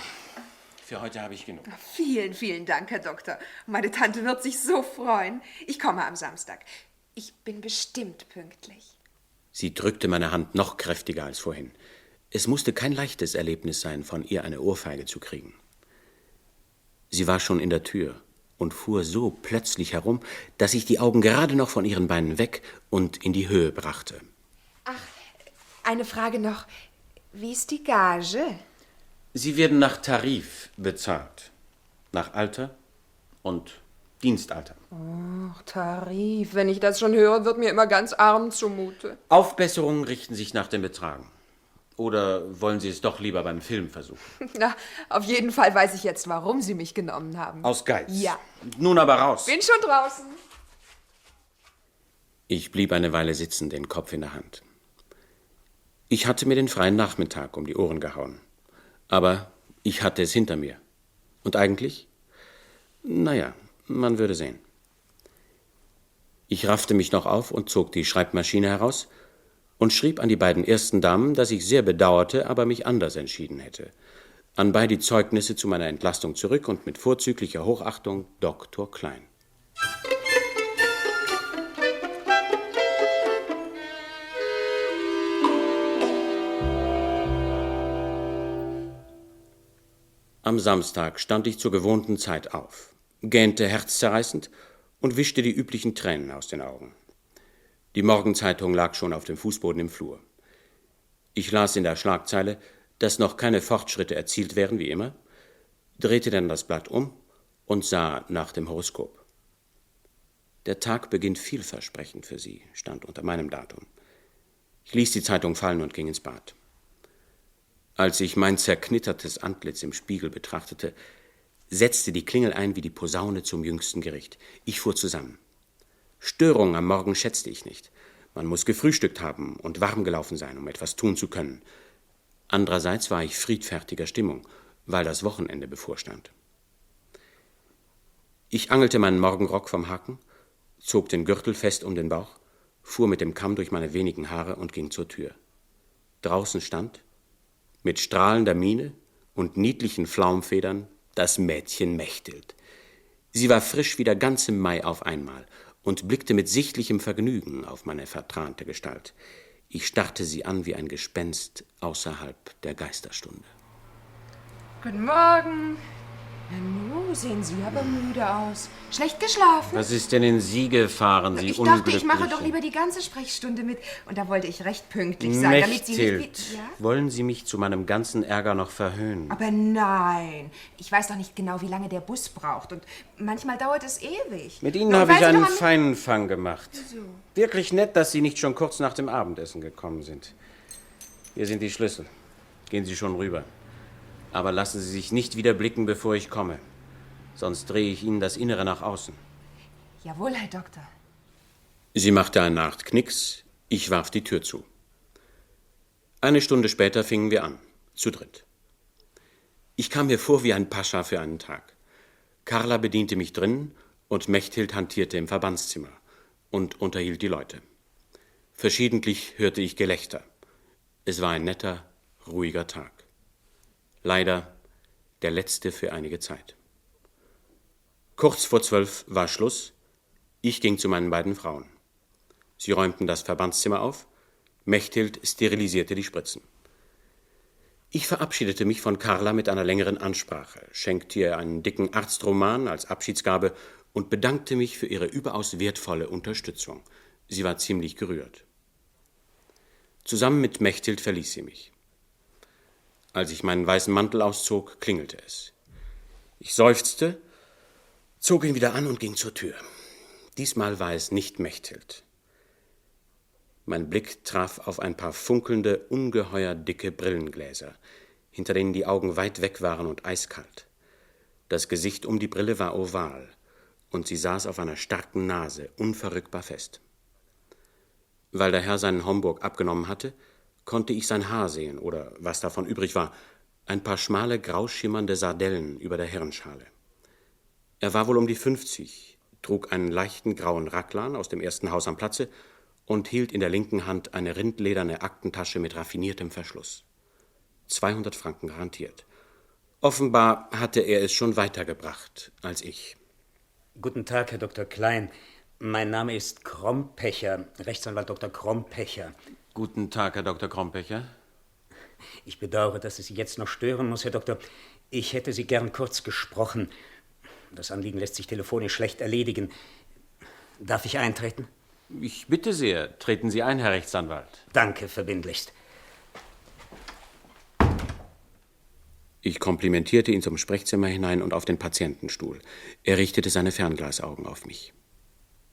Für heute habe ich genug. Vielen, vielen Dank, Herr Doktor. Meine Tante wird sich so freuen. Ich komme am Samstag. Ich bin bestimmt pünktlich. Sie drückte meine Hand noch kräftiger als vorhin. Es musste kein leichtes Erlebnis sein, von ihr eine Ohrfeige zu kriegen. Sie war schon in der Tür und fuhr so plötzlich herum, dass ich die Augen gerade noch von ihren Beinen weg und in die Höhe brachte. Ach, eine Frage noch. Wie ist die Gage? Sie werden nach Tarif bezahlt. Nach Alter und Dienstalter. Ach, Tarif. Wenn ich das schon höre, wird mir immer ganz arm zumute. Aufbesserungen richten sich nach den Betragen. Oder wollen Sie es doch lieber beim Film versuchen? Na, auf jeden Fall weiß ich jetzt, warum Sie mich genommen haben. Aus Geiz? Ja. Nun aber raus. Bin schon draußen. Ich blieb eine Weile sitzen, den Kopf in der Hand. Ich hatte mir den freien Nachmittag um die Ohren gehauen. Aber ich hatte es hinter mir. Und eigentlich? Naja, man würde sehen. Ich raffte mich noch auf und zog die Schreibmaschine heraus und schrieb an die beiden ersten Damen, dass ich sehr bedauerte, aber mich anders entschieden hätte. Anbei die Zeugnisse zu meiner Entlastung zurück und mit vorzüglicher Hochachtung Dr. Klein. Am Samstag stand ich zur gewohnten Zeit auf, gähnte herzzerreißend und wischte die üblichen Tränen aus den Augen. Die Morgenzeitung lag schon auf dem Fußboden im Flur. Ich las in der Schlagzeile, dass noch keine Fortschritte erzielt wären, wie immer, drehte dann das Blatt um und sah nach dem Horoskop. Der Tag beginnt vielversprechend für Sie, stand unter meinem Datum. Ich ließ die Zeitung fallen und ging ins Bad. Als ich mein zerknittertes Antlitz im Spiegel betrachtete, setzte die Klingel ein wie die Posaune zum jüngsten Gericht. Ich fuhr zusammen. Störung am Morgen schätzte ich nicht. Man muss gefrühstückt haben und warm gelaufen sein, um etwas tun zu können. Andererseits war ich friedfertiger Stimmung, weil das Wochenende bevorstand. Ich angelte meinen Morgenrock vom Haken, zog den Gürtel fest um den Bauch, fuhr mit dem Kamm durch meine wenigen Haare und ging zur Tür. Draußen stand, mit strahlender Miene und niedlichen Flaumfedern, das Mädchen Mechthild. Sie war frisch wie der ganze Mai auf einmal und blickte mit sichtlichem Vergnügen auf meine vertrahnte Gestalt. Ich starrte sie an wie ein Gespenst außerhalb der Geisterstunde. Guten Morgen. Nanu, sehen Sie aber müde aus. Schlecht geschlafen? Was ist denn in Sie gefahren, Sie Ich dachte, ich mache Unglückliche? doch lieber die ganze Sprechstunde mit. Und da wollte ich recht pünktlich sein, damit Sie Mechthild, nicht... Ja? wollen Sie mich zu meinem ganzen Ärger noch verhöhnen? Aber nein, ich weiß doch nicht genau, wie lange der Bus braucht. Und manchmal dauert es ewig. Mit Ihnen Na, habe ich weil Sie einen doch an- feinen Fang gemacht. Wirklich nett, dass Sie nicht schon kurz nach dem Abendessen gekommen sind. Hier sind die Schlüssel. Gehen Sie schon rüber. Aber lassen Sie sich nicht wieder blicken, bevor ich komme. Sonst drehe ich Ihnen das Innere nach außen. Jawohl, Herr Doktor. Sie machte eine Art Knicks, ich warf die Tür zu. Eine Stunde später fingen wir an, zu dritt. Ich kam mir vor wie ein Pascha für einen Tag. Carla bediente mich drinnen und Mechthild hantierte im Verbandszimmer und unterhielt die Leute. Verschiedentlich hörte ich Gelächter. Es war ein netter, ruhiger Tag. Leider der letzte für einige Zeit. Kurz vor 12 war Schluss. Ich ging zu meinen beiden Frauen. Sie räumten das Verbandszimmer auf. Mechthild sterilisierte die Spritzen. Ich verabschiedete mich von Carla mit einer längeren Ansprache, schenkte ihr einen dicken Arztroman als Abschiedsgabe und bedankte mich für ihre überaus wertvolle Unterstützung. Sie war ziemlich gerührt. Zusammen mit Mechthild verließ sie mich. Als ich meinen weißen Mantel auszog, klingelte es. Ich seufzte, zog ihn wieder an und ging zur Tür. Diesmal war es nicht Mechthild. Mein Blick traf auf ein paar funkelnde, ungeheuer dicke Brillengläser, hinter denen die Augen weit weg waren und eiskalt. Das Gesicht um die Brille war oval, und sie saß auf einer starken Nase, unverrückbar fest. Weil der Herr seinen Homburg abgenommen hatte, konnte ich sein Haar sehen, oder, was davon übrig war, ein paar schmale, grauschimmernde Sardellen über der Hirnschale. Er war wohl um die 50, trug einen leichten grauen Raglan aus dem ersten Haus am Platze und hielt in der linken Hand eine rindlederne Aktentasche mit raffiniertem Verschluss. 200 Franken garantiert. Offenbar hatte er es schon weitergebracht als ich. Guten Tag, Herr Dr. Klein. Mein Name ist Krompecher, Rechtsanwalt Dr. Krompecher. Guten Tag, Herr Dr. Krompecher. Ich bedauere, dass ich Sie jetzt noch stören muss, Herr Doktor. Ich hätte Sie gern kurz gesprochen. Das Anliegen lässt sich telefonisch schlecht erledigen. Darf ich eintreten? Ich bitte sehr, treten Sie ein, Herr Rechtsanwalt. Danke, verbindlichst. Ich komplimentierte ihn zum Sprechzimmer hinein und auf den Patientenstuhl. Er richtete seine Fernglasaugen auf mich.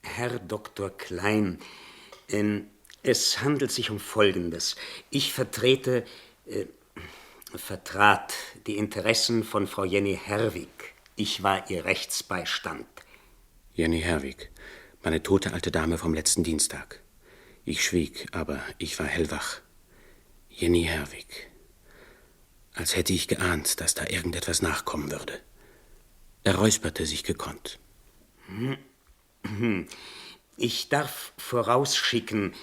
Herr Dr. Klein, es handelt sich um Folgendes. Ich vertrat die Interessen von Frau Jenny Herwig. Ich war ihr Rechtsbeistand. Jenny Herwig, meine tote alte Dame vom letzten Dienstag. Ich schwieg, aber ich war hellwach. Jenny Herwig. Als hätte ich geahnt, dass da irgendetwas nachkommen würde. Er räusperte sich gekonnt. Ich darf vorausschicken,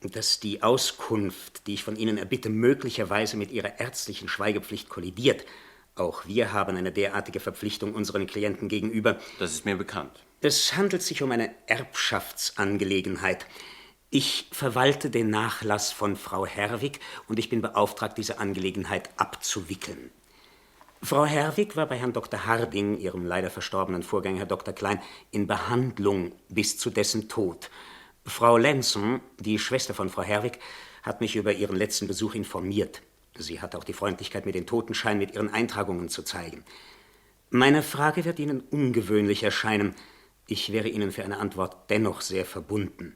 dass die Auskunft, die ich von Ihnen erbitte, möglicherweise mit Ihrer ärztlichen Schweigepflicht kollidiert. Auch wir haben eine derartige Verpflichtung unseren Klienten gegenüber. Das ist mir bekannt. Es handelt sich um eine Erbschaftsangelegenheit. Ich verwalte den Nachlass von Frau Herwig und ich bin beauftragt, diese Angelegenheit abzuwickeln. Frau Herwig war bei Herrn Dr. Harding, ihrem leider verstorbenen Vorgänger Herr Dr. Klein, in Behandlung bis zu dessen Tod. Frau Lenson, die Schwester von Frau Herwig, hat mich über ihren letzten Besuch informiert. Sie hat auch die Freundlichkeit, mir den Totenschein mit ihren Eintragungen zu zeigen. Meine Frage wird Ihnen ungewöhnlich erscheinen. Ich wäre Ihnen für eine Antwort dennoch sehr verbunden.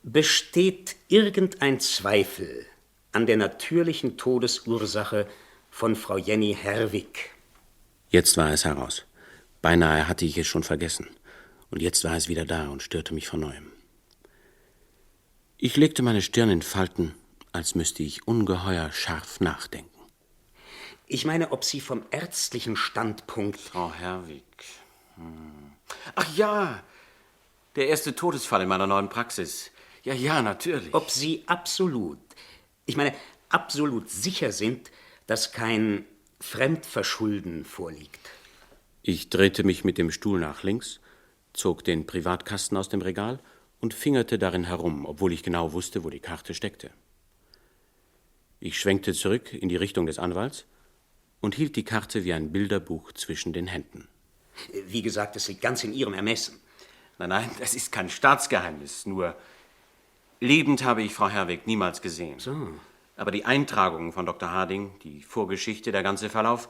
Besteht irgendein Zweifel an der natürlichen Todesursache von Frau Jenny Herwig? Jetzt war es heraus. Beinahe hatte ich es schon vergessen. Und jetzt war es wieder da und störte mich von Neuem. Ich legte meine Stirn in Falten, als müsste ich ungeheuer scharf nachdenken. Ich meine, ob Sie vom ärztlichen Standpunkt... Frau Herwig. Ach ja, der erste Todesfall in meiner neuen Praxis. Ja, natürlich. Ob Sie absolut sicher sind, dass kein Fremdverschulden vorliegt. Ich drehte mich mit dem Stuhl nach links, zog den Privatkasten aus dem Regal und fingerte darin herum, obwohl ich genau wusste, wo die Karte steckte. Ich schwenkte zurück in die Richtung des Anwalts und hielt die Karte wie ein Bilderbuch zwischen den Händen. Wie gesagt, es liegt ganz in Ihrem Ermessen. Nein, das ist kein Staatsgeheimnis. Nur lebend habe ich Frau Herwig niemals gesehen. So. Aber die Eintragungen von Dr. Harding, die Vorgeschichte, der ganze Verlauf,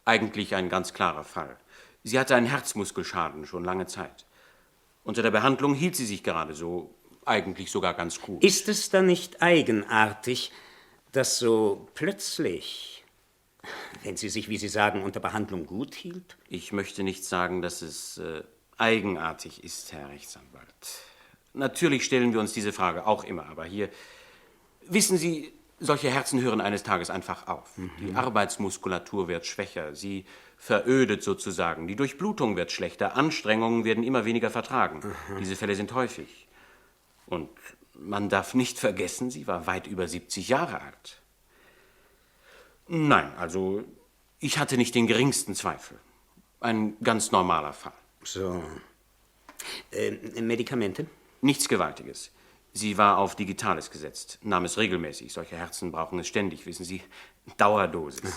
eigentlich ein ganz klarer Fall. Sie hatte einen Herzmuskelschaden schon lange Zeit. Unter der Behandlung hielt sie sich gerade so, eigentlich sogar ganz gut. Ist es dann nicht eigenartig, dass so plötzlich, wenn sie sich, wie Sie sagen, unter Behandlung gut hielt? Ich möchte nicht sagen, dass es eigenartig ist, Herr Rechtsanwalt. Natürlich stellen wir uns diese Frage auch immer, aber hier, wissen Sie, solche Herzen hören eines Tages einfach auf. Die Arbeitsmuskulatur wird schwächer, sie verödet sozusagen, die Durchblutung wird schlechter, Anstrengungen werden immer weniger vertragen. Diese Fälle sind häufig. Und man darf nicht vergessen, sie war weit über 70 Jahre alt. Nein, also ich hatte nicht den geringsten Zweifel. Ein ganz normaler Fall. So. Medikamente? Nichts Gewaltiges. Sie war auf Digitales gesetzt, nahm es regelmäßig. Solche Herzen brauchen es ständig, wissen Sie. Dauerdosis.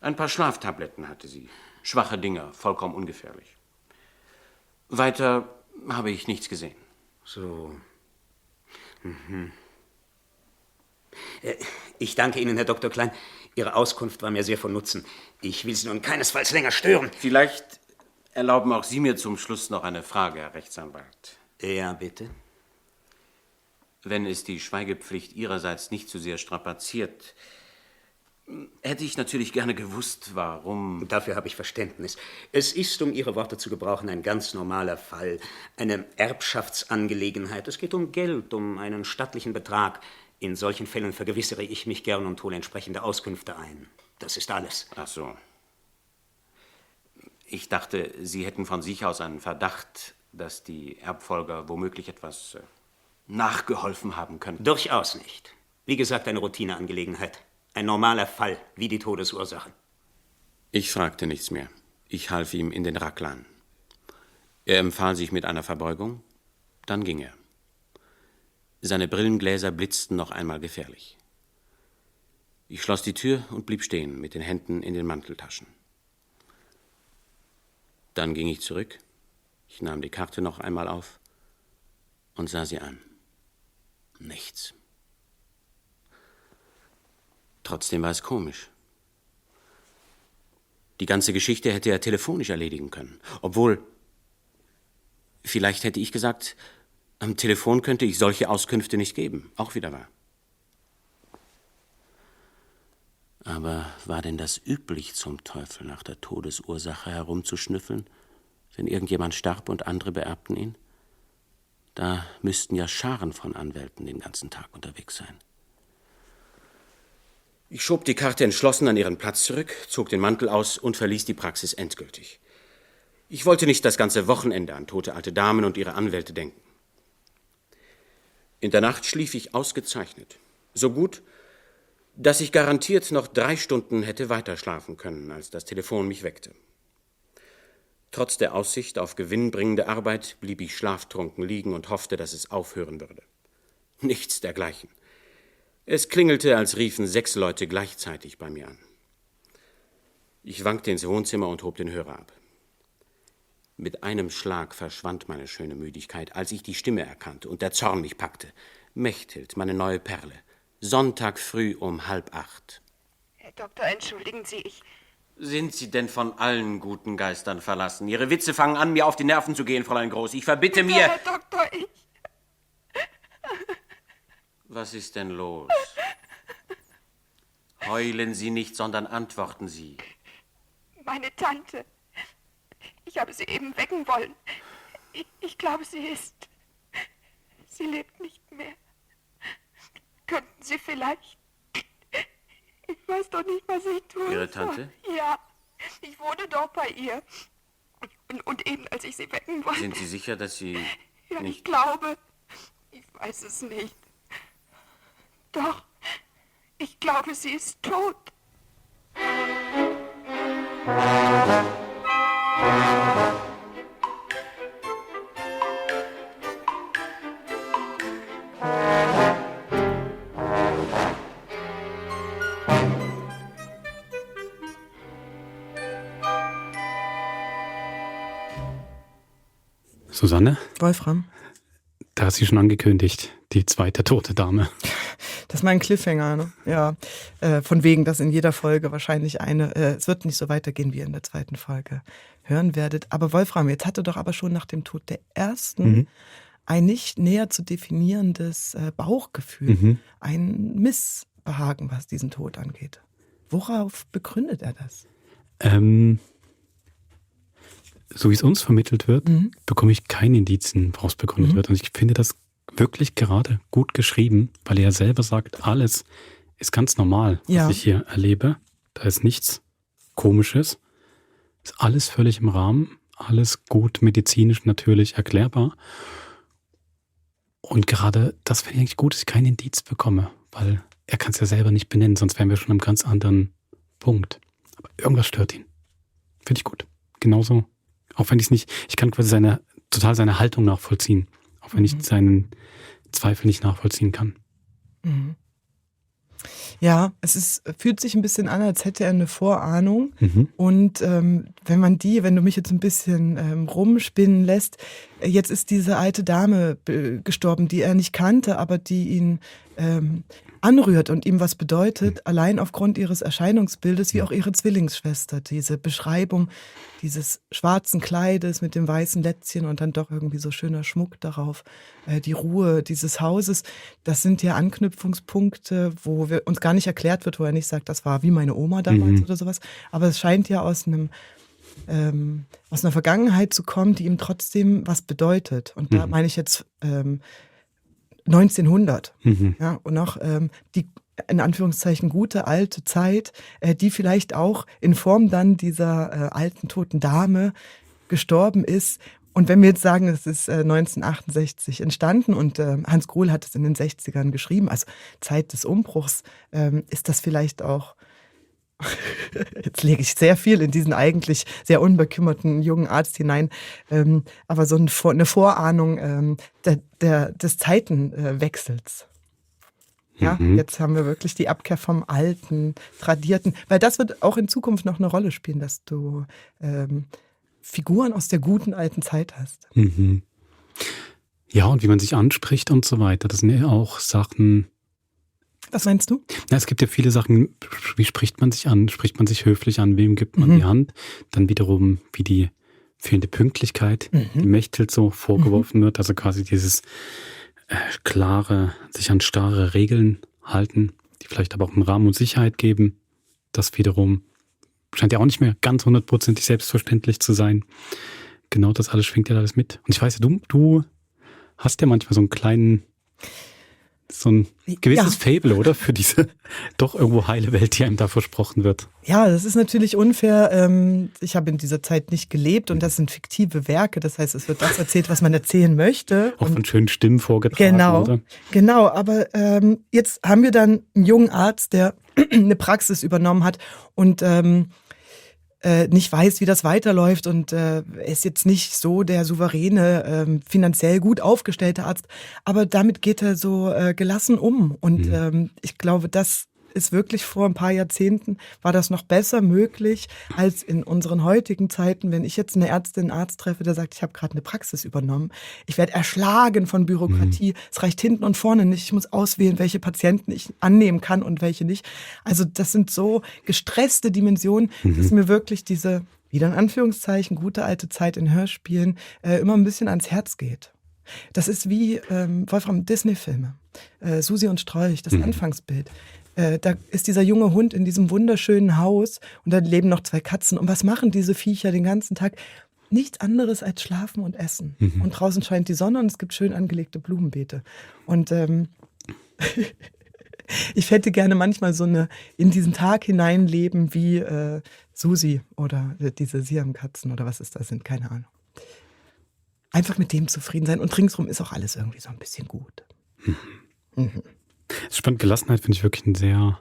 Ein paar Schlaftabletten hatte sie. Schwache Dinger, vollkommen ungefährlich. Weiter habe ich nichts gesehen. So. Ich danke Ihnen, Herr Dr. Klein. Ihre Auskunft war mir sehr von Nutzen. Ich will Sie nun keinesfalls länger stören. Vielleicht erlauben auch Sie mir zum Schluss noch eine Frage, Herr Rechtsanwalt. Ja, bitte. Wenn es die Schweigepflicht Ihrerseits nicht zu sehr strapaziert, hätte ich natürlich gerne gewusst, warum... Dafür habe ich Verständnis. Es ist, um Ihre Worte zu gebrauchen, ein ganz normaler Fall. Eine Erbschaftsangelegenheit. Es geht um Geld, um einen stattlichen Betrag. In solchen Fällen vergewissere ich mich gern und hole entsprechende Auskünfte ein. Das ist alles. Ach so. Ich dachte, Sie hätten von sich aus einen Verdacht, dass die Erbfolger womöglich etwas nachgeholfen haben könnten. Durchaus nicht. Wie gesagt, eine Routineangelegenheit. Ein normaler Fall, wie die Todesursache. Ich fragte nichts mehr. Ich half ihm in den Raclan. Er empfahl sich mit einer Verbeugung, dann ging er. Seine Brillengläser blitzten noch einmal gefährlich. Ich schloss die Tür und blieb stehen, mit den Händen in den Manteltaschen. Dann ging ich zurück, ich nahm die Karte noch einmal auf und sah sie an. Nichts. Trotzdem war es komisch. Die ganze Geschichte hätte er telefonisch erledigen können. Obwohl, vielleicht hätte ich gesagt, am Telefon könnte ich solche Auskünfte nicht geben. Auch wieder wahr. Aber war denn das üblich, zum Teufel nach der Todesursache herumzuschnüffeln, wenn irgendjemand starb und andere beerbten ihn? Da müssten ja Scharen von Anwälten den ganzen Tag unterwegs sein. Ich schob die Karte entschlossen an ihren Platz zurück, zog den Mantel aus und verließ die Praxis endgültig. Ich wollte nicht das ganze Wochenende an tote alte Damen und ihre Anwälte denken. In der Nacht schlief ich ausgezeichnet. So gut, dass ich garantiert noch 3 Stunden hätte weiter schlafen können, als das Telefon mich weckte. Trotz der Aussicht auf gewinnbringende Arbeit blieb ich schlaftrunken liegen und hoffte, dass es aufhören würde. Nichts dergleichen. Es klingelte, als riefen 6 Leute gleichzeitig bei mir an. Ich wankte ins Wohnzimmer und hob den Hörer ab. Mit einem Schlag verschwand meine schöne Müdigkeit, als ich die Stimme erkannte und der Zorn mich packte. Mechthild, meine neue Perle. Sonntag früh um 7:30. Herr Doktor, entschuldigen Sie, ich... Sind Sie denn von allen guten Geistern verlassen? Ihre Witze fangen an, mir auf die Nerven zu gehen, Fräulein Groß. Ich verbitte mir... Herr Doktor, ich... Was ist denn los? Heulen Sie nicht, sondern antworten Sie. Meine Tante. Ich habe sie eben wecken wollen. Ich glaube, sie ist... Sie lebt nicht mehr. Könnten Sie vielleicht... Ich weiß doch nicht, was ich tue. Ihre Tante? Ja, ich wohne doch bei ihr. Und eben, als ich sie wecken wollte... Sind Sie sicher, dass Sie Ja, nicht... ich glaube. Ich weiß es nicht. Doch, ich glaube, sie ist tot. Susanne? Wolfram? Da hast du schon angekündigt, die zweite tote Dame. Das ist mal ein Cliffhanger, ne? Ja, von wegen, dass in jeder Folge wahrscheinlich es wird nicht so weitergehen, wie ihr in der zweiten Folge hören werdet. Aber Wolfram, jetzt hatte doch aber schon nach dem Tod der ersten ein nicht näher zu definierendes Bauchgefühl, ein Missbehagen, was diesen Tod angeht. Worauf begründet er das? So wie es uns vermittelt wird, bekomme ich keine Indizien, woraus begründet wird. Und ich finde das wirklich gerade gut geschrieben, weil er selber sagt, alles ist ganz normal, was ich hier erlebe. Da ist nichts Komisches. Ist alles völlig im Rahmen, alles gut medizinisch natürlich erklärbar. Und gerade das finde ich eigentlich gut, dass ich keinen Indiz bekomme, weil er kann es ja selber nicht benennen, sonst wären wir schon am ganz anderen Punkt. Aber irgendwas stört ihn. Finde ich gut. Genauso, auch wenn ich es nicht, ich kann quasi seine Haltung nachvollziehen, auch wenn ich seinen Zweifel nicht nachvollziehen kann. Mhm. Ja, fühlt sich ein bisschen an, als hätte er eine Vorahnung. Und wenn du mich jetzt ein bisschen rumspinnen lässt, jetzt ist diese alte Dame gestorben, die er nicht kannte, aber die ihn anrührt und ihm was bedeutet, allein aufgrund ihres Erscheinungsbildes, wie auch ihre Zwillingsschwester. Diese Beschreibung dieses schwarzen Kleides mit dem weißen Lätzchen und dann doch irgendwie so schöner Schmuck darauf, die Ruhe dieses Hauses, das sind ja Anknüpfungspunkte, wo uns gar nicht erklärt wird, wo er nicht sagt, das war wie meine Oma damals oder sowas, aber es scheint ja aus einer Vergangenheit zu kommen, die ihm trotzdem was bedeutet. Und da meine ich jetzt 1900. Ja, und auch die in Anführungszeichen gute alte Zeit, die vielleicht auch in Form dann dieser alten toten Dame gestorben ist. Und wenn wir jetzt sagen, es ist 1968 entstanden und Hans Gruhl hat es in den 60ern geschrieben, also Zeit des Umbruchs, ist das vielleicht auch, jetzt lege ich sehr viel in diesen eigentlich sehr unbekümmerten jungen Arzt hinein, aber so eine Vorahnung des Zeitenwechsels. Ja, jetzt haben wir wirklich die Abkehr vom Alten, Tradierten, weil das wird auch in Zukunft noch eine Rolle spielen, dass du Figuren aus der guten alten Zeit hast. Ja, und wie man sich anspricht und so weiter, das sind ja auch Sachen. Was meinst du? Ja, es gibt ja viele Sachen, wie spricht man sich an? Spricht man sich höflich an? Wem gibt man die Hand? Dann wiederum, wie die fehlende Pünktlichkeit, die Mechthild so vorgeworfen wird, also quasi dieses klare, sich an starre Regeln halten, die vielleicht aber auch einen Rahmen und Sicherheit geben. Das wiederum scheint ja auch nicht mehr ganz 100% selbstverständlich zu sein. Genau das alles schwingt ja alles mit. Und ich weiß ja, du hast ja manchmal so ein gewisses Faible, oder? Für diese doch irgendwo heile Welt, die einem da versprochen wird. Ja, das ist natürlich unfair. Ich habe in dieser Zeit nicht gelebt und das sind fiktive Werke. Das heißt, es wird das erzählt, was man erzählen möchte. Auch von schönen Stimmen vorgetragen, oder? Genau, aber jetzt haben wir dann einen jungen Arzt, der eine Praxis übernommen hat und nicht weiß, wie das weiterläuft und er ist jetzt nicht so der souveräne, finanziell gut aufgestellte Arzt, aber damit geht er so gelassen um und ich glaube, das ist wirklich vor ein paar Jahrzehnten, war das noch besser möglich als in unseren heutigen Zeiten. Wenn ich jetzt eine Ärztin, einen Arzt treffe, der sagt, ich habe gerade eine Praxis übernommen, ich werde erschlagen von Bürokratie, es reicht hinten und vorne nicht, ich muss auswählen, welche Patienten ich annehmen kann und welche nicht. Also das sind so gestresste Dimensionen, dass mir wirklich diese, wieder in Anführungszeichen, gute alte Zeit in Hörspielen immer ein bisschen ans Herz geht. Das ist wie Wolfram, Disney-Filme, Susi und Strolch, das Anfangsbild. Da ist dieser junge Hund in diesem wunderschönen Haus und da leben noch 2 Katzen. Und was machen diese Viecher den ganzen Tag? Nichts anderes als schlafen und essen. Und draußen scheint die Sonne und es gibt schön angelegte Blumenbeete. Und ich hätte gerne manchmal so in diesen Tag hineinleben wie Susi oder diese Siamkatzen oder was es da sind, keine Ahnung. Einfach mit dem zufrieden sein und ringsrum ist auch alles irgendwie so ein bisschen gut. Spannend, Gelassenheit finde ich wirklich ein sehr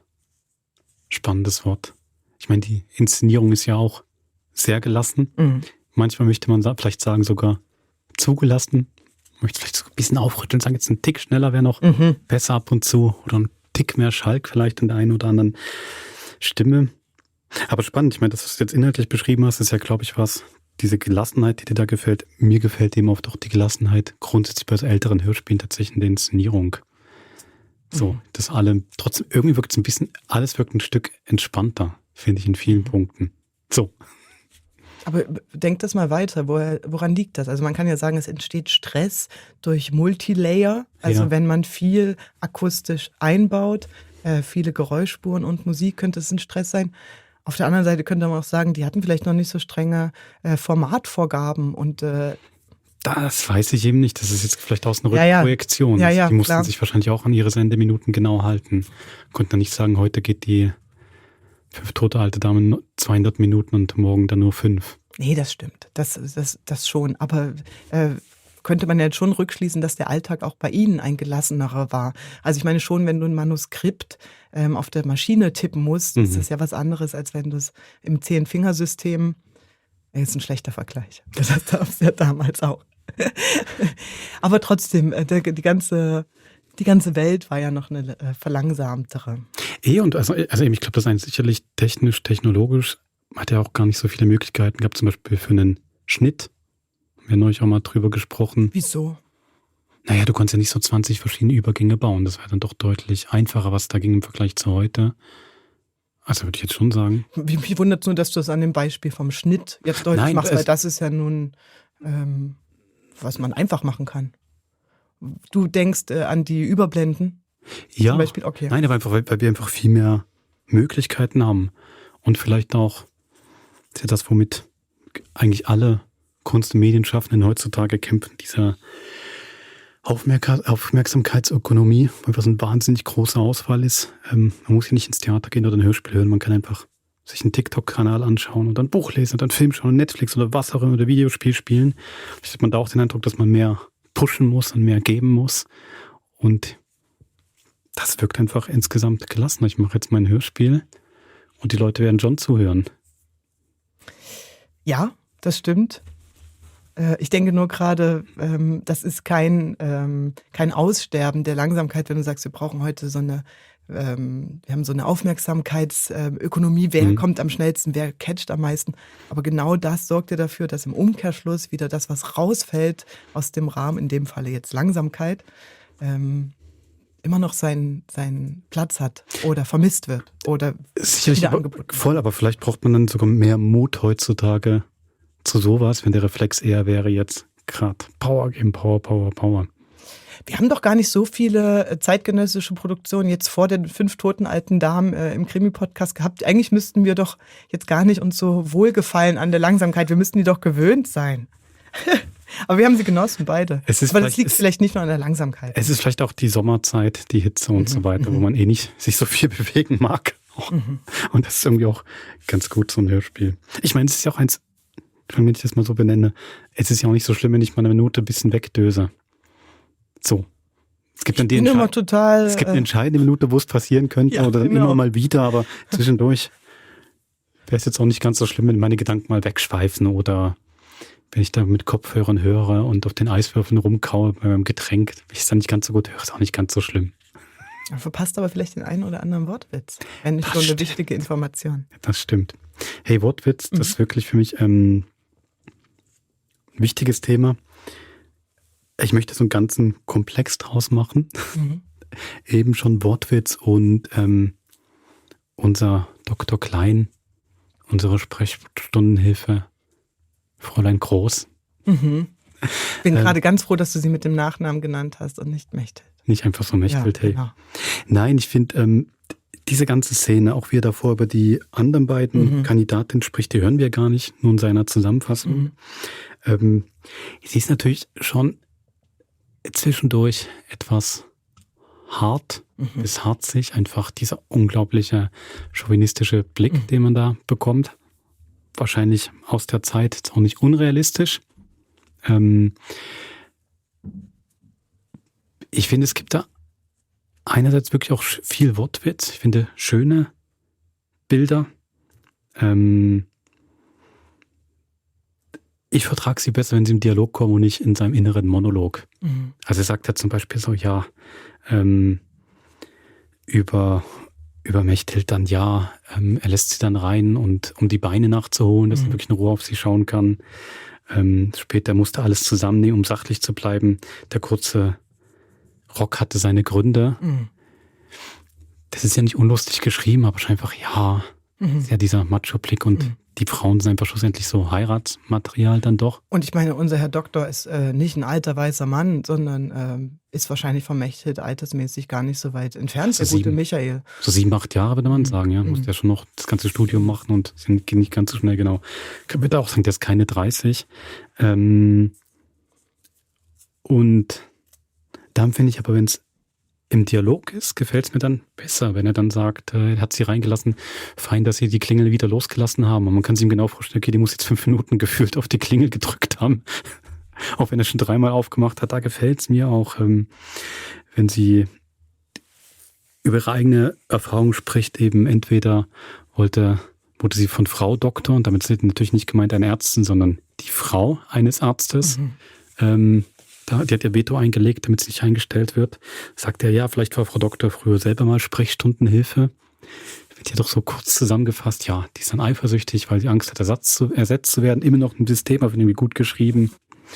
spannendes Wort. Ich meine, die Inszenierung ist ja auch sehr gelassen. Manchmal möchte man vielleicht sagen, sogar zugelassen. Ich möchte vielleicht so ein bisschen aufrütteln und sagen, jetzt ein Tick schneller wäre noch besser ab und zu. Oder ein Tick mehr Schalk vielleicht in der einen oder anderen Stimme. Aber spannend, ich meine, das, was du jetzt inhaltlich beschrieben hast, ist ja, glaube ich, was, diese Gelassenheit, die dir da gefällt. Mir gefällt eben oft auch die Gelassenheit grundsätzlich bei so älteren Hörspielen tatsächlich in der Inszenierung. So, dass alle, trotzdem irgendwie wirkt es ein bisschen, alles wirkt ein Stück entspannter, finde ich in vielen Punkten. So. Aber denk das mal weiter, woran liegt das? Also man kann ja sagen, es entsteht Stress durch Multilayer, also wenn man viel akustisch einbaut, viele Geräuschspuren und Musik, könnte es ein Stress sein. Auf der anderen Seite könnte man auch sagen, die hatten vielleicht noch nicht so strenge Formatvorgaben und das weiß ich eben nicht. Das ist jetzt vielleicht aus einer Rückprojektion. Ja, die mussten klar. sich wahrscheinlich auch an ihre Sendeminuten genau halten. Konnten dann nicht sagen, heute geht die 5 tote alte Damen 200 Minuten und morgen dann nur 5. Nee, das stimmt. Das schon. Aber könnte man ja jetzt schon rückschließen, dass der Alltag auch bei Ihnen ein gelassenerer war. Also ich meine schon, wenn du ein Manuskript auf der Maschine tippen musst, ist das ja was anderes, als wenn du es im 10-Fingersystem. Ist ein schlechter Vergleich. Das gab es ja damals auch. Aber trotzdem, die ganze Welt war ja noch eine verlangsamtere. Und also eben, ich glaube, das ist eigentlich sicherlich technisch, technologisch, hat ja auch gar nicht so viele Möglichkeiten gehabt, zum Beispiel für einen Schnitt. Wir haben neulich auch mal drüber gesprochen. Wieso? Naja, du konntest ja nicht so 20 verschiedene Übergänge bauen. Das war dann doch deutlich einfacher, was da ging im Vergleich zu heute. Also würde ich jetzt schon sagen. Mich wundert es nur, dass du es an dem Beispiel vom Schnitt jetzt deutlich machst, weil das ist ja nun, was man einfach machen kann. Du denkst an die Überblenden? Ja, zum Beispiel? Okay. Nein, aber einfach, weil wir einfach viel mehr Möglichkeiten haben. Und vielleicht auch, das ist ja das, womit eigentlich alle Kunst- und Medienschaffenden heutzutage kämpfen, dieser Aufmerksamkeitsökonomie, weil das eine wahnsinnig große Auswahl ist. Man muss hier nicht ins Theater gehen oder ein Hörspiel hören, man kann einfach sich einen TikTok-Kanal anschauen und dann ein Buch lesen und dann Film schauen, Netflix oder was auch immer oder Videospiel spielen. Vielleicht hat man da auch den Eindruck, dass man mehr pushen muss und mehr geben muss. Und das wirkt einfach insgesamt gelassen. Ich mache jetzt mein Hörspiel und die Leute werden schon zuhören. Ja, das stimmt. Ich denke nur gerade, das ist kein Aussterben der Langsamkeit, wenn du sagst, wir brauchen heute wir haben so eine Aufmerksamkeitsökonomie, wer kommt am schnellsten, wer catcht am meisten. Aber genau das sorgt ja dafür, dass im Umkehrschluss wieder das, was rausfällt aus dem Rahmen, in dem Falle jetzt Langsamkeit, immer noch seinen Platz hat oder vermisst wird oder sicherlich wieder angeboten wird. Voll, aber vielleicht braucht man dann sogar mehr Mut heutzutage zu sowas, wenn der Reflex eher wäre jetzt gerade Power geben, Power. Wir haben doch gar nicht so viele zeitgenössische Produktionen jetzt vor den 5 toten alten Damen im Krimi-Podcast gehabt. Eigentlich müssten wir doch jetzt gar nicht uns so wohlgefallen an der Langsamkeit. Wir müssten die doch gewöhnt sein. Aber wir haben sie genossen, beide. Aber das liegt vielleicht nicht nur an der Langsamkeit. Es ist vielleicht auch die Sommerzeit, die Hitze und so weiter, wo man nicht sich so viel bewegen mag. Und das ist irgendwie auch ganz gut, so ein Hörspiel. Ich meine, es ist ja auch eins, wenn ich das mal so benenne, es ist ja auch nicht so schlimm, wenn ich mal eine Minute ein bisschen wegdöse. So. Es gibt dann es gibt eine entscheidende Minute, wo es passieren könnte, oder dann immer mal wieder, aber zwischendurch wäre es jetzt auch nicht ganz so schlimm, wenn meine Gedanken mal wegschweifen oder wenn ich da mit Kopfhörern höre und auf den Eiswürfeln rumkaue bei meinem Getränk, wenn ich es dann nicht ganz so gut höre, ist auch nicht ganz so schlimm. Man verpasst aber vielleicht den einen oder anderen Wortwitz. Wenn nicht so eine wichtige Information. Das stimmt. Hey, Wortwitz, das ist wirklich für mich ein wichtiges Thema. Ich möchte so einen ganzen Komplex draus machen. Eben schon Wortwitz und unser Dr. Klein, unsere Sprechstundenhilfe, Fräulein Groß. Bin gerade ganz froh, dass du sie mit dem Nachnamen genannt hast und nicht Mechthild. Nicht einfach so Mechthild, ja, hey. Genau. Nein, ich finde, diese ganze Szene, auch wie er davor über die anderen beiden Kandidatinnen spricht, die hören wir gar nicht, nur in seiner Zusammenfassung. Sie ist natürlich schon zwischendurch etwas hart bis harzig, einfach dieser unglaubliche chauvinistische Blick, den man da bekommt. Wahrscheinlich aus der Zeit jetzt auch nicht unrealistisch. Ich finde, es gibt da einerseits wirklich auch viel Wortwitz. Ich finde schöne Bilder. Ich vertrage sie besser, wenn sie im Dialog kommen und nicht in seinem inneren Monolog. Also er sagt ja zum Beispiel so, über über Mechthild dann, er lässt sie dann rein, und um die Beine nachzuholen, dass er wirklich in Ruhe auf sie schauen kann. Später musste alles zusammennehmen, um sachlich zu bleiben. Der kurze Rock hatte seine Gründe. Das ist ja nicht unlustig geschrieben, aber schon einfach, ist ja dieser Macho-Blick, und die Frauen sind einfach schlussendlich so Heiratsmaterial dann doch. Und ich meine, unser Herr Doktor ist nicht ein alter weißer Mann, sondern ist wahrscheinlich vom Mechthild altersmäßig gar nicht so weit entfernt. Der gute Michael. So 7, 8 Jahre würde man sagen, ja. Musste ja schon noch das ganze Studium machen und geht nicht ganz so schnell, genau. Ich würde auch sagen, der ist keine 30. Und dann finde ich aber, wenn es im Dialog ist, gefällt es mir dann besser, wenn er dann sagt, er hat sie reingelassen, fein, dass sie die Klingel wieder losgelassen haben. Und man kann sich ihm genau vorstellen, okay, die muss jetzt 5 Minuten gefühlt auf die Klingel gedrückt haben. Auch wenn er schon 3-mal aufgemacht hat, da gefällt es mir auch, wenn sie über ihre eigene Erfahrung spricht, eben entweder wurde sie von Frau Doktor, und damit ist natürlich nicht gemeint eine Ärztin, sondern die Frau eines Arztes, die hat ihr Veto eingelegt, damit sie nicht eingestellt wird. Sagt er, vielleicht war Frau Doktor früher selber mal Sprechstundenhilfe. Wird ja doch so kurz zusammengefasst, die ist dann eifersüchtig, weil sie Angst hat, ersetzt zu werden. Immer noch ein System, aber irgendwie gut geschrieben.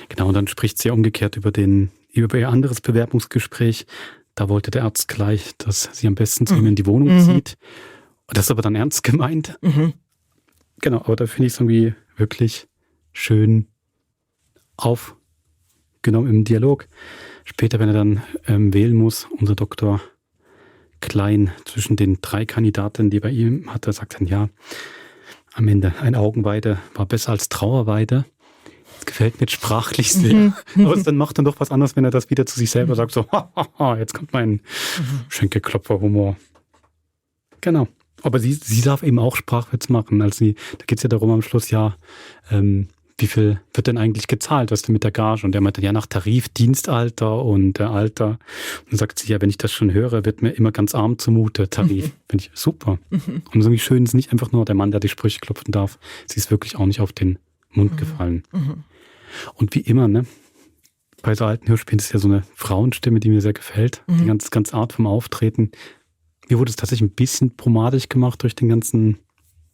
Genau, und dann spricht sie ja umgekehrt über ihr anderes Bewerbungsgespräch. Da wollte der Arzt gleich, dass sie am besten zu ihm in die Wohnung zieht. Das ist aber dann ernst gemeint. Genau, aber da finde ich es irgendwie wirklich schön aufgenommen im Dialog. Später, wenn er dann wählen muss, unser Dr. Klein, zwischen den 3 Kandidaten, die bei ihm hatte, sagt dann, am Ende ein Augenweide war besser als Trauerweide. Das gefällt mir sprachlich sehr. Aber dann macht er doch was anderes, wenn er das wieder zu sich selber sagt, so, jetzt kommt mein Schenkelklopfer-Humor. Genau. Aber sie darf eben auch Sprachwitz machen. Da geht es ja darum am Schluss, wie viel wird denn eigentlich gezahlt, was denn mit der Gage? Und er meinte, nach Tarif, Dienstalter und Alter. Und dann sagt sie, wenn ich das schon höre, wird mir immer ganz arm zumute, Tarif. Finde ich super. Und so schön ist nicht einfach nur der Mann, der die Sprüche klopfen darf. Sie ist wirklich auch nicht auf den Mund gefallen. Und wie immer, bei so alten Hörspielen ist ja so eine Frauenstimme, die mir sehr gefällt. Die ganze Art vom Auftreten. Mir wurde es tatsächlich ein bisschen pomadig gemacht durch den ganzen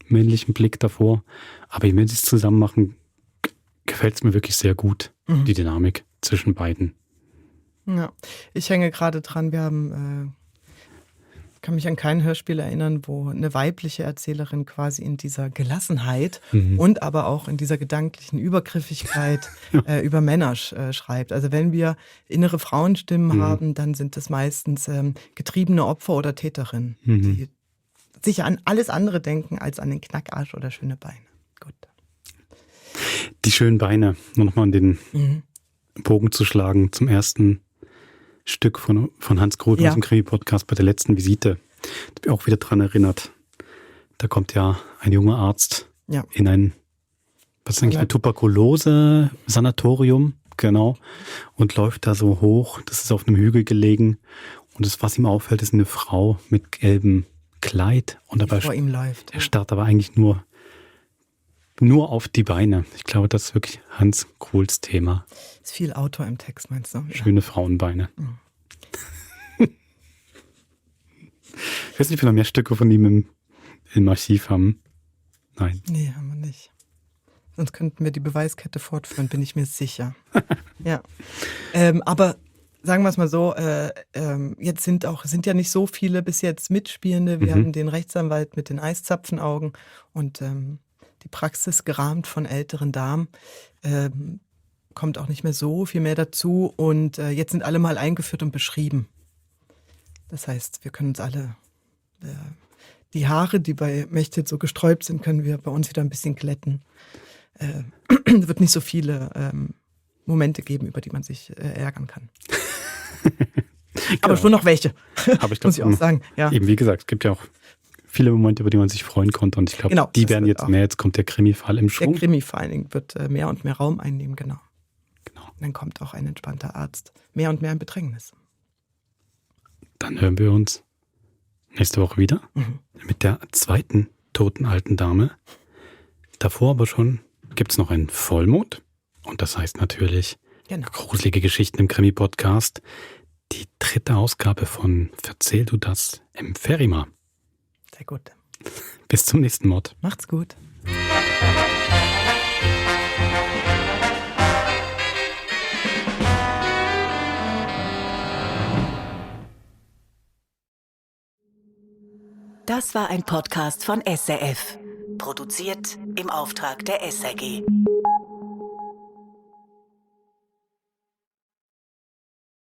männlichen Blick davor. Aber wenn sie es zusammen machen, gefällt es mir wirklich sehr gut, die Dynamik zwischen beiden. Ja, ich hänge gerade dran, wir haben, kann mich an kein Hörspiel erinnern, wo eine weibliche Erzählerin quasi in dieser Gelassenheit und aber auch in dieser gedanklichen Übergriffigkeit über Männer schreibt. Also wenn wir innere Frauenstimmen haben, dann sind das meistens getriebene Opfer oder Täterinnen, die sich an alles andere denken als an den Knackarsch oder schöne Beine. Gut. Die schönen Beine, nur nochmal an den Bogen zu schlagen, zum ersten Stück von Hans Groth aus dem Krimi-Podcast bei der letzten Visite. Ich bin auch wieder dran erinnert. Da kommt ja ein junger Arzt in ein Tuberkulose-Sanatorium, genau, und läuft da so hoch. Das ist auf einem Hügel gelegen. Und das, was ihm auffällt, ist eine Frau mit gelbem Kleid. Und dabei vor ihm läuft. Er starrt aber eigentlich nur auf die Beine. Ich glaube, das ist wirklich Hans Kohls Thema. Ist viel Autor im Text, meinst du? Schöne Frauenbeine. Ich weiß nicht, ob wir noch mehr Stücke von ihm im Archiv haben. Nein. Nee, haben wir nicht. Sonst könnten wir die Beweiskette fortführen, bin ich mir sicher. Ja. Aber sagen wir es mal so, jetzt sind ja nicht so viele bis jetzt Mitspielende. Wir haben den Rechtsanwalt mit den Eiszapfenaugen und die Praxis gerahmt von älteren Damen. Kommt auch nicht mehr so viel mehr dazu. Und jetzt sind alle mal eingeführt und beschrieben. Das heißt, wir können uns alle, die Haare, die bei Mechthild so gesträubt sind, können wir bei uns wieder ein bisschen glätten. Es wird nicht so viele Momente geben, über die man sich ärgern kann. Aber schon noch welche, Aber ich glaub, muss ich auch sagen. Ja. Eben wie gesagt, es gibt ja auch viele Momente, über die man sich freuen konnte. Und ich glaube, die werden jetzt mehr. Jetzt kommt der Krimi-Fall im Schwung. Der Krimi-Fall wird mehr und mehr Raum einnehmen, genau. Und dann kommt auch ein entspannter Arzt mehr und mehr in Bedrängnis. Dann hören wir uns nächste Woche wieder mit der zweiten toten alten Dame. Davor aber schon gibt es noch einen Vollmond. Und das heißt natürlich gruselige Geschichten im Krimi-Podcast. Die 3. Ausgabe von Verzähl du das im Ferima. Sehr gut. Bis zum nächsten Mord. Macht's gut. Das war ein Podcast von SRF. Produziert im Auftrag der SRG.